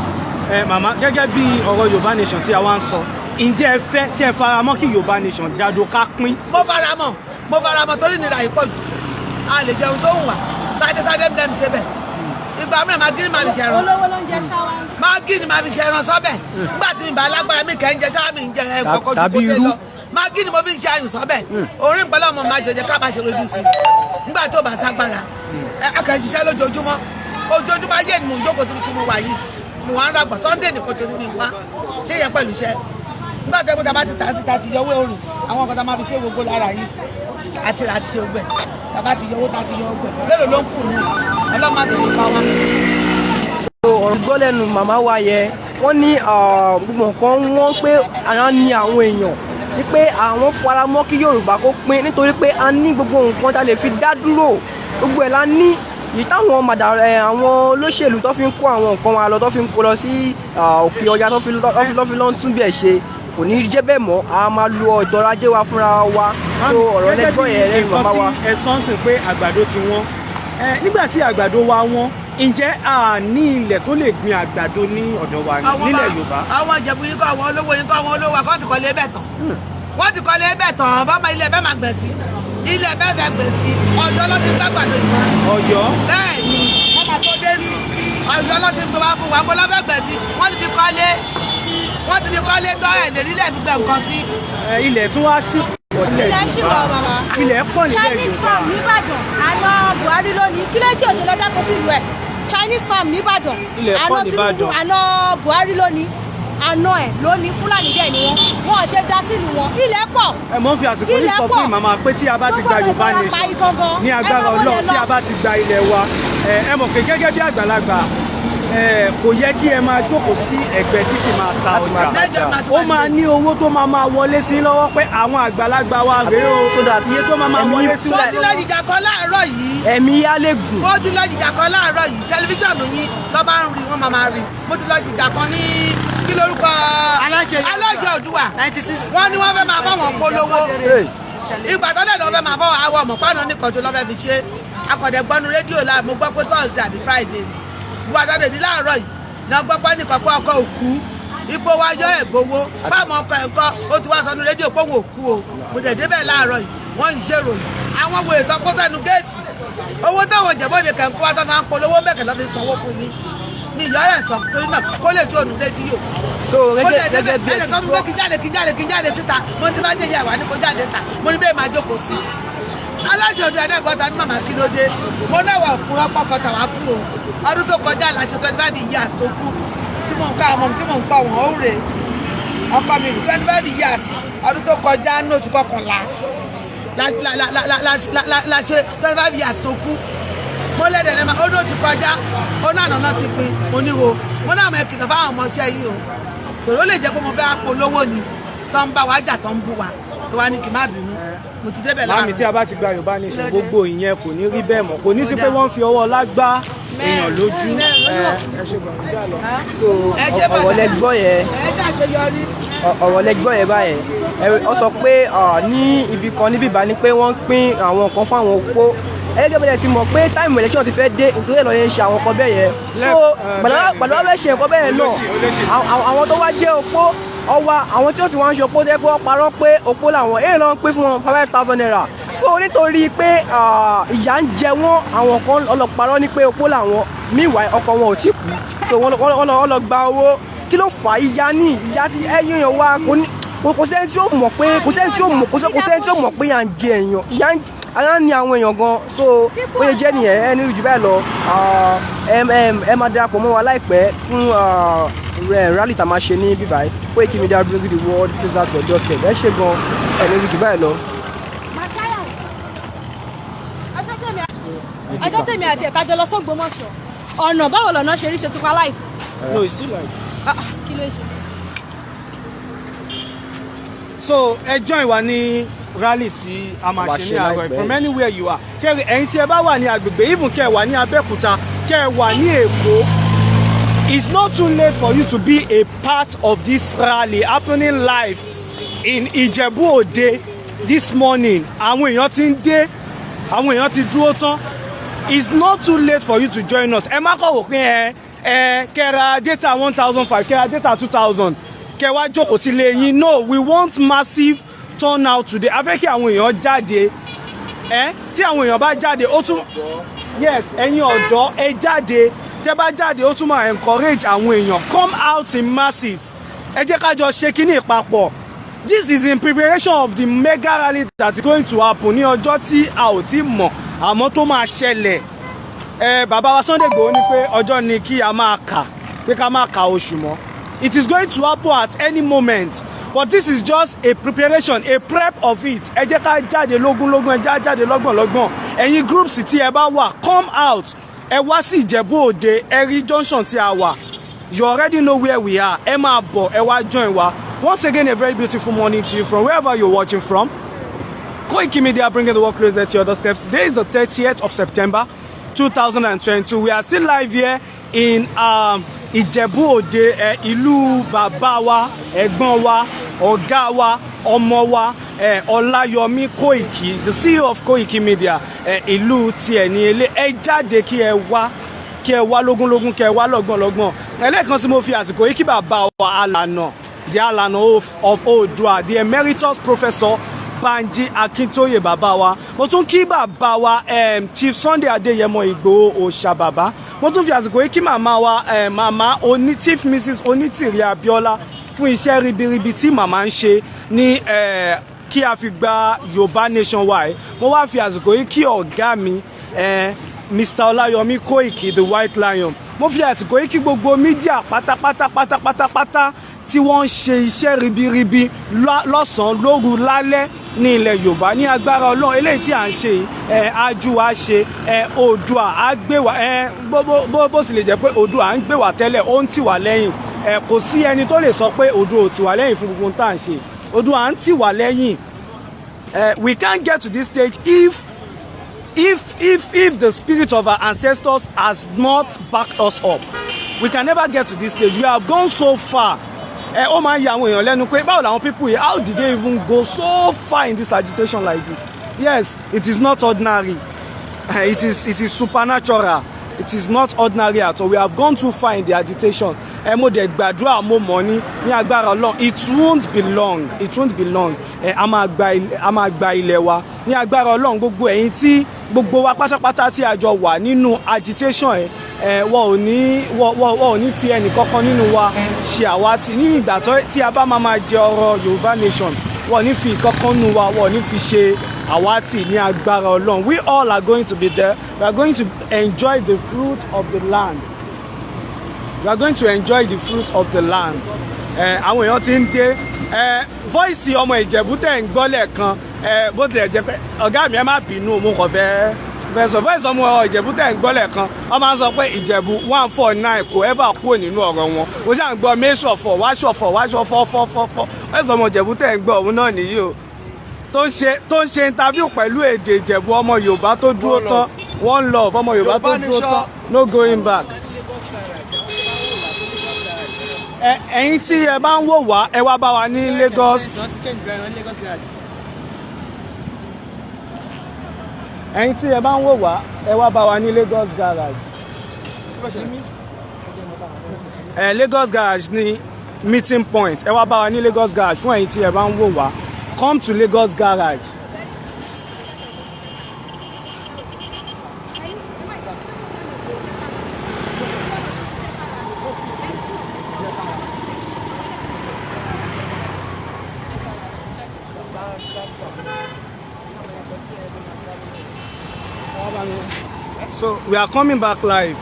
Ẹ màmá, gẹ́gẹ́ bí ọ̀rọ̀ Yorùbá Nation tí a wá ń sọ, ǹjẹ́ ẹ fẹ́ ṣe é faramọ́ kí Yorùbá Nation dádó ká pín? Mo faramọ́ torí ìnira yìí pọ̀ jù. A lè jẹun tó ń wà sáré mi dẹ́mi sebẹ̀. Ìgbà mìíràn magí ni màá fi ṣẹran. Olówó ló ń jẹ ṣáwá. Magí ni màá fi ṣẹran sọ́bẹ̀. Nígbà tí mi bá lágbára mi kẹ́ ń jẹ ṣáwá mi ń jẹ kọ̀kọ́ ju kó tẹ lọ. Magí ni mo fi ń ṣe ayùn sọ́bẹ̀. Orí ìpẹ́lẹ́ ọmọ máa jọjẹ ká máa ṣe ojú sí i. Nígbà tó bá ságbára, a kàn ń ṣiṣẹ́ lójoojúmọ́. Ojoojúmọ́ ayé ni mò ń jókòó síbi tí mo wà yìí. Tí mo wá ń ràgbà Sunday nìkan tó ní mi wá ṣé yẹn pẹ̀lú iṣẹ́ nígbà tó yẹ kó tá a bá ti tà á sí ta ti yọwọ́ òrùn àwọn nǹkan tá a máa fi ṣe gbogbo lára yìí àti rà á ti ṣe gbẹ tá a bá ti yọwọ́ tá a ti yọ gbẹ mélòó ló ń kù nù ọlọ́mọ àbẹ̀rẹ̀ pa wá. So ọ̀rọ̀ gbọ́ lẹ́nu màmá wa yẹn, wọ́n ní gbogbo nǹkan wọ́n pé ara ní àwọn èèyàn ní pé àwọn fara mọ́ kí Yorùbá kó pín, nítorí pé a ní gbogbo nǹkan tá a lè fi dá dúró, gbogbo ẹ̀ la ní. Yìí táwọn màdà ẹ àwọn olóṣèlú tó fi ń kó àwọn nǹkan wa lọ, tó fi ń kó lọ sí òkè ọya, tó fi lọ ń tún bí ẹ̀ ṣe, kò ní jẹ́ bẹ́ẹ̀ mọ́. A máa lo ètò ọrọ̀ ajé wa fúnra wa. So ọ̀rọ̀ lẹ́gbọ́n yẹn lẹ́nu màmá wa. Nǹkan tí ẹ sọ ń sìn pé àgbàdo ti wọ́n ẹ, nígbà tí àgbàdo wa wọ́n, ǹjẹ́ a ní ilẹ̀ tó lè gbin àgbàdo ní ọ̀dọ̀ wa nílẹ̀ Yorùbá? Àwọn Ìjẹ̀bú yìí kọ́, àwọn olówó yìí kọ́, àwọn olówó wa kọ́ ti kọ́lé bẹ̀ tán, wọ́n ti kọ́lé bẹ̀ tán. Bá ma ilẹ̀ bẹ́ẹ̀ máa gbẹ̀ sí, ilẹ̀ bẹ́ẹ̀ fẹ́ gbẹ̀ sí. Ọ̀yọ́ ló ti gbàgbàdo yìí. Ọ̀yọ́. Bẹ́ẹ̀ ni, wọ́n máa tó dé sí. Ọ̀yọ́ ló ti gbé wá fún wa. Mo lọ́ fẹ́ gbẹ̀ sí, wọ́n ti fi kọ́lé, wọ́n ti fi kọ́lé tọ́ ẹ̀ lè rílẹ̀ fi gbẹ̀ nǹkan sí. Ilẹ̀ tún wá sí pọ̀ nílẹ̀. Ilẹ̀ ṣì wà, màmá. Ilẹ̀ pọ̀ nílẹ̀ Chinese Yorùbá. farm nìbàdàn, àná Buhari lónìí, kí ló tí òṣèlú dáko sílùú ẹ̀? Chinese farm nìbàdàn. Ilẹ̀ pọ̀ Àná Tinubu, nìbàdàn. àná Buhari lónìí, àná ẹ̀ lónìí, Fúlàní dẹ̀ ni wọ́n, wọn ò ṣe dá sílùú wọn. Ilẹ̀ pọ̀. Ẹ mọ̀ ń fi àsìkò yìí Ilẹ̀ sọ pọ̀. fún màmá pé tí a bá ti gba Gbogbo Yorùbá ọ̀nà nation ìfarapa igangan. ní agbára Ẹ máa wọlé Ọlọ́run, tí lọ. a bá ti gba ilẹ̀ wa, ẹ mọ̀ pé gẹ́gẹ́ bí àgbàlagbà, kò yẹ kí ẹ máa jókòó sí ẹ̀gbẹ́ títì máa ta ọjà. Ó máa ní owó tó máa máa wọlé sí lọ́wọ́ pé àwọn àgbàlagbà wa rèé o, So that iye tó máa máa wọlé sí Mo ti lọ jìjà kan láàárọ̀ yìí. Ẹ̀mí yá lè gùn. Mo ti lọ jìjà kan láàárọ̀ yìí. Tẹlifíṣàn yín tó bá ń rí, wọ́n máa máa rí. Mo ti lọ jìjà kan ní kí lórúkọ Aláṣẹ Oòduà. Wọ́n ní wọ́n fẹ́ máa bá wọn polówó. Ìgbà tó dẹ̀ lọ́ fẹ́ máa bọ́ àwọn ọmọ pàánù nìkan tó lọ́ fẹ́ fi ṣe akọ̀dẹ̀ gbọ́nu rédíò la. Mo gbọ́ pé Thursday àbí Friday, ìgbà tó dẹ̀ ní láàárọ̀ yìí náà gbọ́ pé nìkan pé ọkọ òkú ipò wa yọ ẹ̀ gbowó báwọn ọkọ ẹ̀ kọ́. Ó ti wá sọnù rédíò pé òun òkú o. Mo dẹ̀ débẹ̀ láàárọ̀ yìí, wọ́n ń ṣèròyìn àwọn wèrè tó kó sẹ́nu géètì. Owó táwọn ìjẹ̀bọ́dé kẹ̀ ń kó wá tó máa ń polówó mẹ́kẹ̀ lọ́ fi sanwó fún yín ní ìyá rẹ̀ sọ, torí náà kó lè tó ònú rédíò. So gẹ́gẹ́ bí ẹ ẹnì ti kan gbọ́, pé kí jáde, kí jáde, kí jáde síta. Mo ti bá jẹjẹ àwa ní kó jáde ta. Mo ní bẹ́ẹ̀ máa jókòó sí aláṣẹ òde ẹ̀dá ìbọ̀tà ní màmá sí lóde. Mo náà wà òkúrọ́ pọ́kọ tàwa kú o. Ọdún tó kọjá láṣẹ 25 years tó kú, tí mò ń kọ́ àwọn ọmọ, tí mò ń kọ́ wọn ó rè ọkọ mi 25 years. Ọdún tó kọjá ní oṣù kọkànlá la ṣe 25 years tó kú. Mo lẹ́dẹ̀ẹ́ ní ma ó ló ti kọjá, ó náà nàná ti pin. Mo ní wo mo náà mọ ìkìlọ̀ fáwọn ọmọọṣẹ́ yìí o, tòró lè jẹ́ pé mo fẹ́ polówó ni tó ń bá wa jà, tó ń bú wa, tó wá ní kí n má bínú. Mo ti débẹ̀ Màámi, láàárọ̀. tí a bá ti gba Yorùbá nation, gbogbo ìyẹn kò ní rí bẹ́ẹ̀ mọ́. Kò ní sí pé wọ́n ń fi ọwọ́ ọlá gbá èèyàn lójú. Ẹ ṣe gbọ̀ngàn jà lọ. So ọ̀rọ̀ lẹ gbọ́ yẹn. Ẹ ṣàṣeyọrí. Ọ̀rọ̀ lẹ gbọ́ yẹn báyẹn. Ọ sọ pé ní ibì kan níbí bá ní pé wọ́n ń pín àwọn nǹkan fún àwọn opó. Ẹgbẹ́ bẹ́ẹ̀ ti mọ̀ pé time election ti fẹ́ dé, nítorí ẹ̀ lọ́ yẹn ń ṣe àwọn nǹkan bẹ́ẹ̀ yẹn. So pẹ̀lú wọ́n fẹ́ ṣe nǹkan bẹ́ẹ̀ yẹn náà, àwọn tó wá jẹ́ opó ọwa, àwọn tí ó ti wá ń ṣe opó tẹ́ pé wọ́n parọ́ pé opó làwọn èyí lọ́n pín fún wọn ₦5,000. So nítorí pé ìyà ń jẹ wọ́n, àwọn kan ọlọ́parọ́ ní pé opó làwọn, meanwhile ọkọ wọn ò tí kú. So wọ́n lọ gba owó. Kí ló fà á? Ìyá ní ìyá tí ẹ̀yìn èèyàn wa kò ní kò sẹ́ni tí ó mọ̀ pé kò sẹ́ni tí ó mọ̀ kò sẹ́ni tí ó mọ̀ pé ìyà ń jẹ èèyàn, ìyà ń ara ń ní àwọn èèyàn gan. So ó yẹ jẹ́ nìyẹn. Ẹ ní jù bẹ́ẹ̀ lọ. Ẹ máa darapọ̀ mọ́ wa láìpẹ́ fún rally tá a máa ṣe ní bíbáyìí. Koiki Media, bring the world closer to your doorstep. Ẹ ṣe gan. Ẹ ní jù bẹ́ẹ̀ lọ. Ọjọ́ tèmi àti ẹ̀ta jọ lọ sÓgbómọ̀ṣọ́, ọ̀nà báwo lọ̀nà ṣe rí? Ṣe tún pa live? No, it's still live. Ah, ah, kí ló ń ṣe? So ẹ join wa ní rally tí a máa Wá ṣe ṣe ní àárọ̀ yìí, láìpẹ́. From anywhere you are, kẹ́ ẹ̀yin tí ẹ bá wà ní agbègbè, even kẹ́ ẹ wà ní Abẹ́òkúta, kẹ́ ẹ wà ní Èkó, it's not too late for you to be a part of this rally happening live in Ìjẹ̀bú Òde this morning. Àwọn èèyàn ti ń dé, àwọn èèyàn ti dúró tán. It's not too late for you to join us. Ẹ má kọ̀ wò pé ẹ kẹ́ ra data 1,500, kẹ́ ra data 2,000, kẹ́ wá jókòó sílé yín. No, we want massive turnout today. A fẹ́ kí àwọn èèyàn jáde. Ẹ tí àwọn èèyàn bá jáde, ó tún, yes, ẹ̀yin ọ̀dọ́, ẹ jáde. Tẹ́ bá jáde, ó tún máa encourage àwọn èèyàn. Come out in masses. Ẹ jẹ́ ká jọ ṣe kíní papọ̀. This is in preparation of the mega rally that is going to happen ní ọjọ́ tí a ò tí mọ̀, àmọ́ tó máa ṣẹlẹ̀. Ẹ bàbá wa Sunday Igboho ní pé ọjọ́ ni kí a máa kà. pé ká má ka oṣù mọ́. It is going to happen at any moment, but this is just a preparation, a prep of it. Ẹ jẹ́ ká jáde lógúnlógún, ẹ jẹ́ ká jáde lọ́gbọ̀nlọ́gbọ̀n. Ẹ̀yin groups tí ẹ bá wà, come out. Ẹ wá sí Ìjẹ̀bú Òde, ẹ rí junction tí a wà. You already know where we are. Ẹ máa bọ̀, ẹ wá join wa. Once again, a very beautiful morning to you from wherever you're watching from. Koiki Media, bringing the work closer to your doorsteps. Today is the 30th of September, 2022. We are still live here in Ìjẹ̀bú Òde, ìlú bàbá wa, ẹ̀gbọ́n wa, ọ̀gá wa, ọmọ wa, Ọláyọmí Kóìkì, the CEO of Koiki Media, ìlú tiẹ̀ ní ilé. Ẹ jáde kí ẹ wá, kí ẹ wá lógúnlógún, kí ẹ wá lọ́gbọ̀nlọ́gbọ̀n. Ẹlẹ́ẹ̀kan sí, mo fi àsìkò yìí kí bàbá wa Alànà, the Alànà of Oòduà, the Emeritus Professor Banji Akintoye, bàbá wa. Mo tún kí bàbá wa Chief Sunday Adéyẹmọ Ìgbòho Òòṣà bàbá. Mo tún fi àsìkò yìí kí màmá wa, màmá oní Chief Mrs Onítìrí Abíọ́lá, fún iṣẹ́ ribiribi tí màmá ń ṣe ní kí a fi gba Yorùbá Nation wa yìí. Mo wá fi àsìkò yìí kí ọ̀gá mi, Mr Ọláyọmí Kóìkì, the White Lion. Mo fi àsìkò yìí kí gbogbo media pátápátá pátápátápátá tí wọ́n ń ṣe iṣẹ́ ribiribi lọ́sàn-án, lóru, lálẹ́ ní ilẹ̀ Yorùbá. Ní agbára Ọlọ́run, eléyìí tí à ń ṣe yìí, ẹ ajú wa ṣe, ẹ Oòduà á gbé wa. Ẹ bó sì lè jẹ́ pé Oòduà ń gbé wa tẹ́lẹ̀, ó ń tì wá lẹ́yìn. Ẹ kò sí ẹni tó lè sọ pé Oòduà ò tì wá lẹ́yìn fún gbogbo ohun tá à ń ṣe. Oòduà ń tì wá lẹ́yìn. We can't get to this stage if the spirit of our ancestors has not backed us up. We can never get to this stage. We have gone so far. Ẹ ó máa ń ya àwọn èèyàn lẹ́nu pé báwo làwọn people yìí, how did they even go so far in this agitation like this? Yes, it is not ordinary. It is supernatural. It is not ordinary at all. We have gone too far in the agitation. Ẹ mo dẹ̀ gbàdúrà, mo mọ̀ ní agbára Ọlọ́run, it won't be long, it won't be long. Ẹ a máa gba ilẹ̀ wa ní agbára Ọlọ́run. Gbogbo ẹ̀yin tí gbogbo wa pátápátá tí a jọ wà nínú agitation, ẹ ẹ wọ́n ò ní fi ẹnì kankan nínú wa ṣe àwátì ní ìgbà tí a bá máa jẹ ọ̀rọ̀ Yorùbá Nation. Wọ́n ò ní fi ìkankan nínú wa, wọ́n ò ní fi ṣe àwátì ní agbára Ọlọ́run. We all are going to be there. We are going to enjoy the fruit of the land. We are going to enjoy the fruit of the land. Àwọn èèyàn ti ń dé. Voice ọmọ Ìjẹ̀bú tẹ̀ ń gbọ́ lẹ́ẹ̀kan, bó tilẹ̀ jẹ́ pé ọ̀gá mi, ẹ má bínú, mo kàn fẹ́ sọ voice ọmọ Ìjẹ̀bú tẹ̀ ń gbọ́ lẹ́ẹ̀kan. Wọ́n máa ń sọ pé Ìjẹ̀bú 149 kò ever kúrò nínú ọ̀rọ̀ wọn. Mo ṣáà ń gbọ́ méṣọ̀fọ̀ wáṣọ̀fọ̀ wáṣọ̀fọ̀ fọ́fọ́fọ́. Voice ọmọ Ìjẹ̀bú tẹ̀ ń gbọ́ òun náà nìyí o, tó ń ṣe interview pẹ̀lú èdè Ìjẹ̀bú. Ọmọ Yorùbá tó dúró tán, one love. Ọmọ Yorùbá tó dúró tán, no going back. Ẹ̀yin tí ẹ bá ń wò wá, ẹ wá bá wa ní Lagos. Ẹ̀yin tí ẹ bá ń wò wá, ẹ wá bá wa ní Lagos Garage. Lagos Garage ní meeting point. Ẹ wá bá wa ní Lagos Garage. Fún ẹ̀yin tí ẹ bá ń wò wá, come to Lagos Garage. So we are coming back live.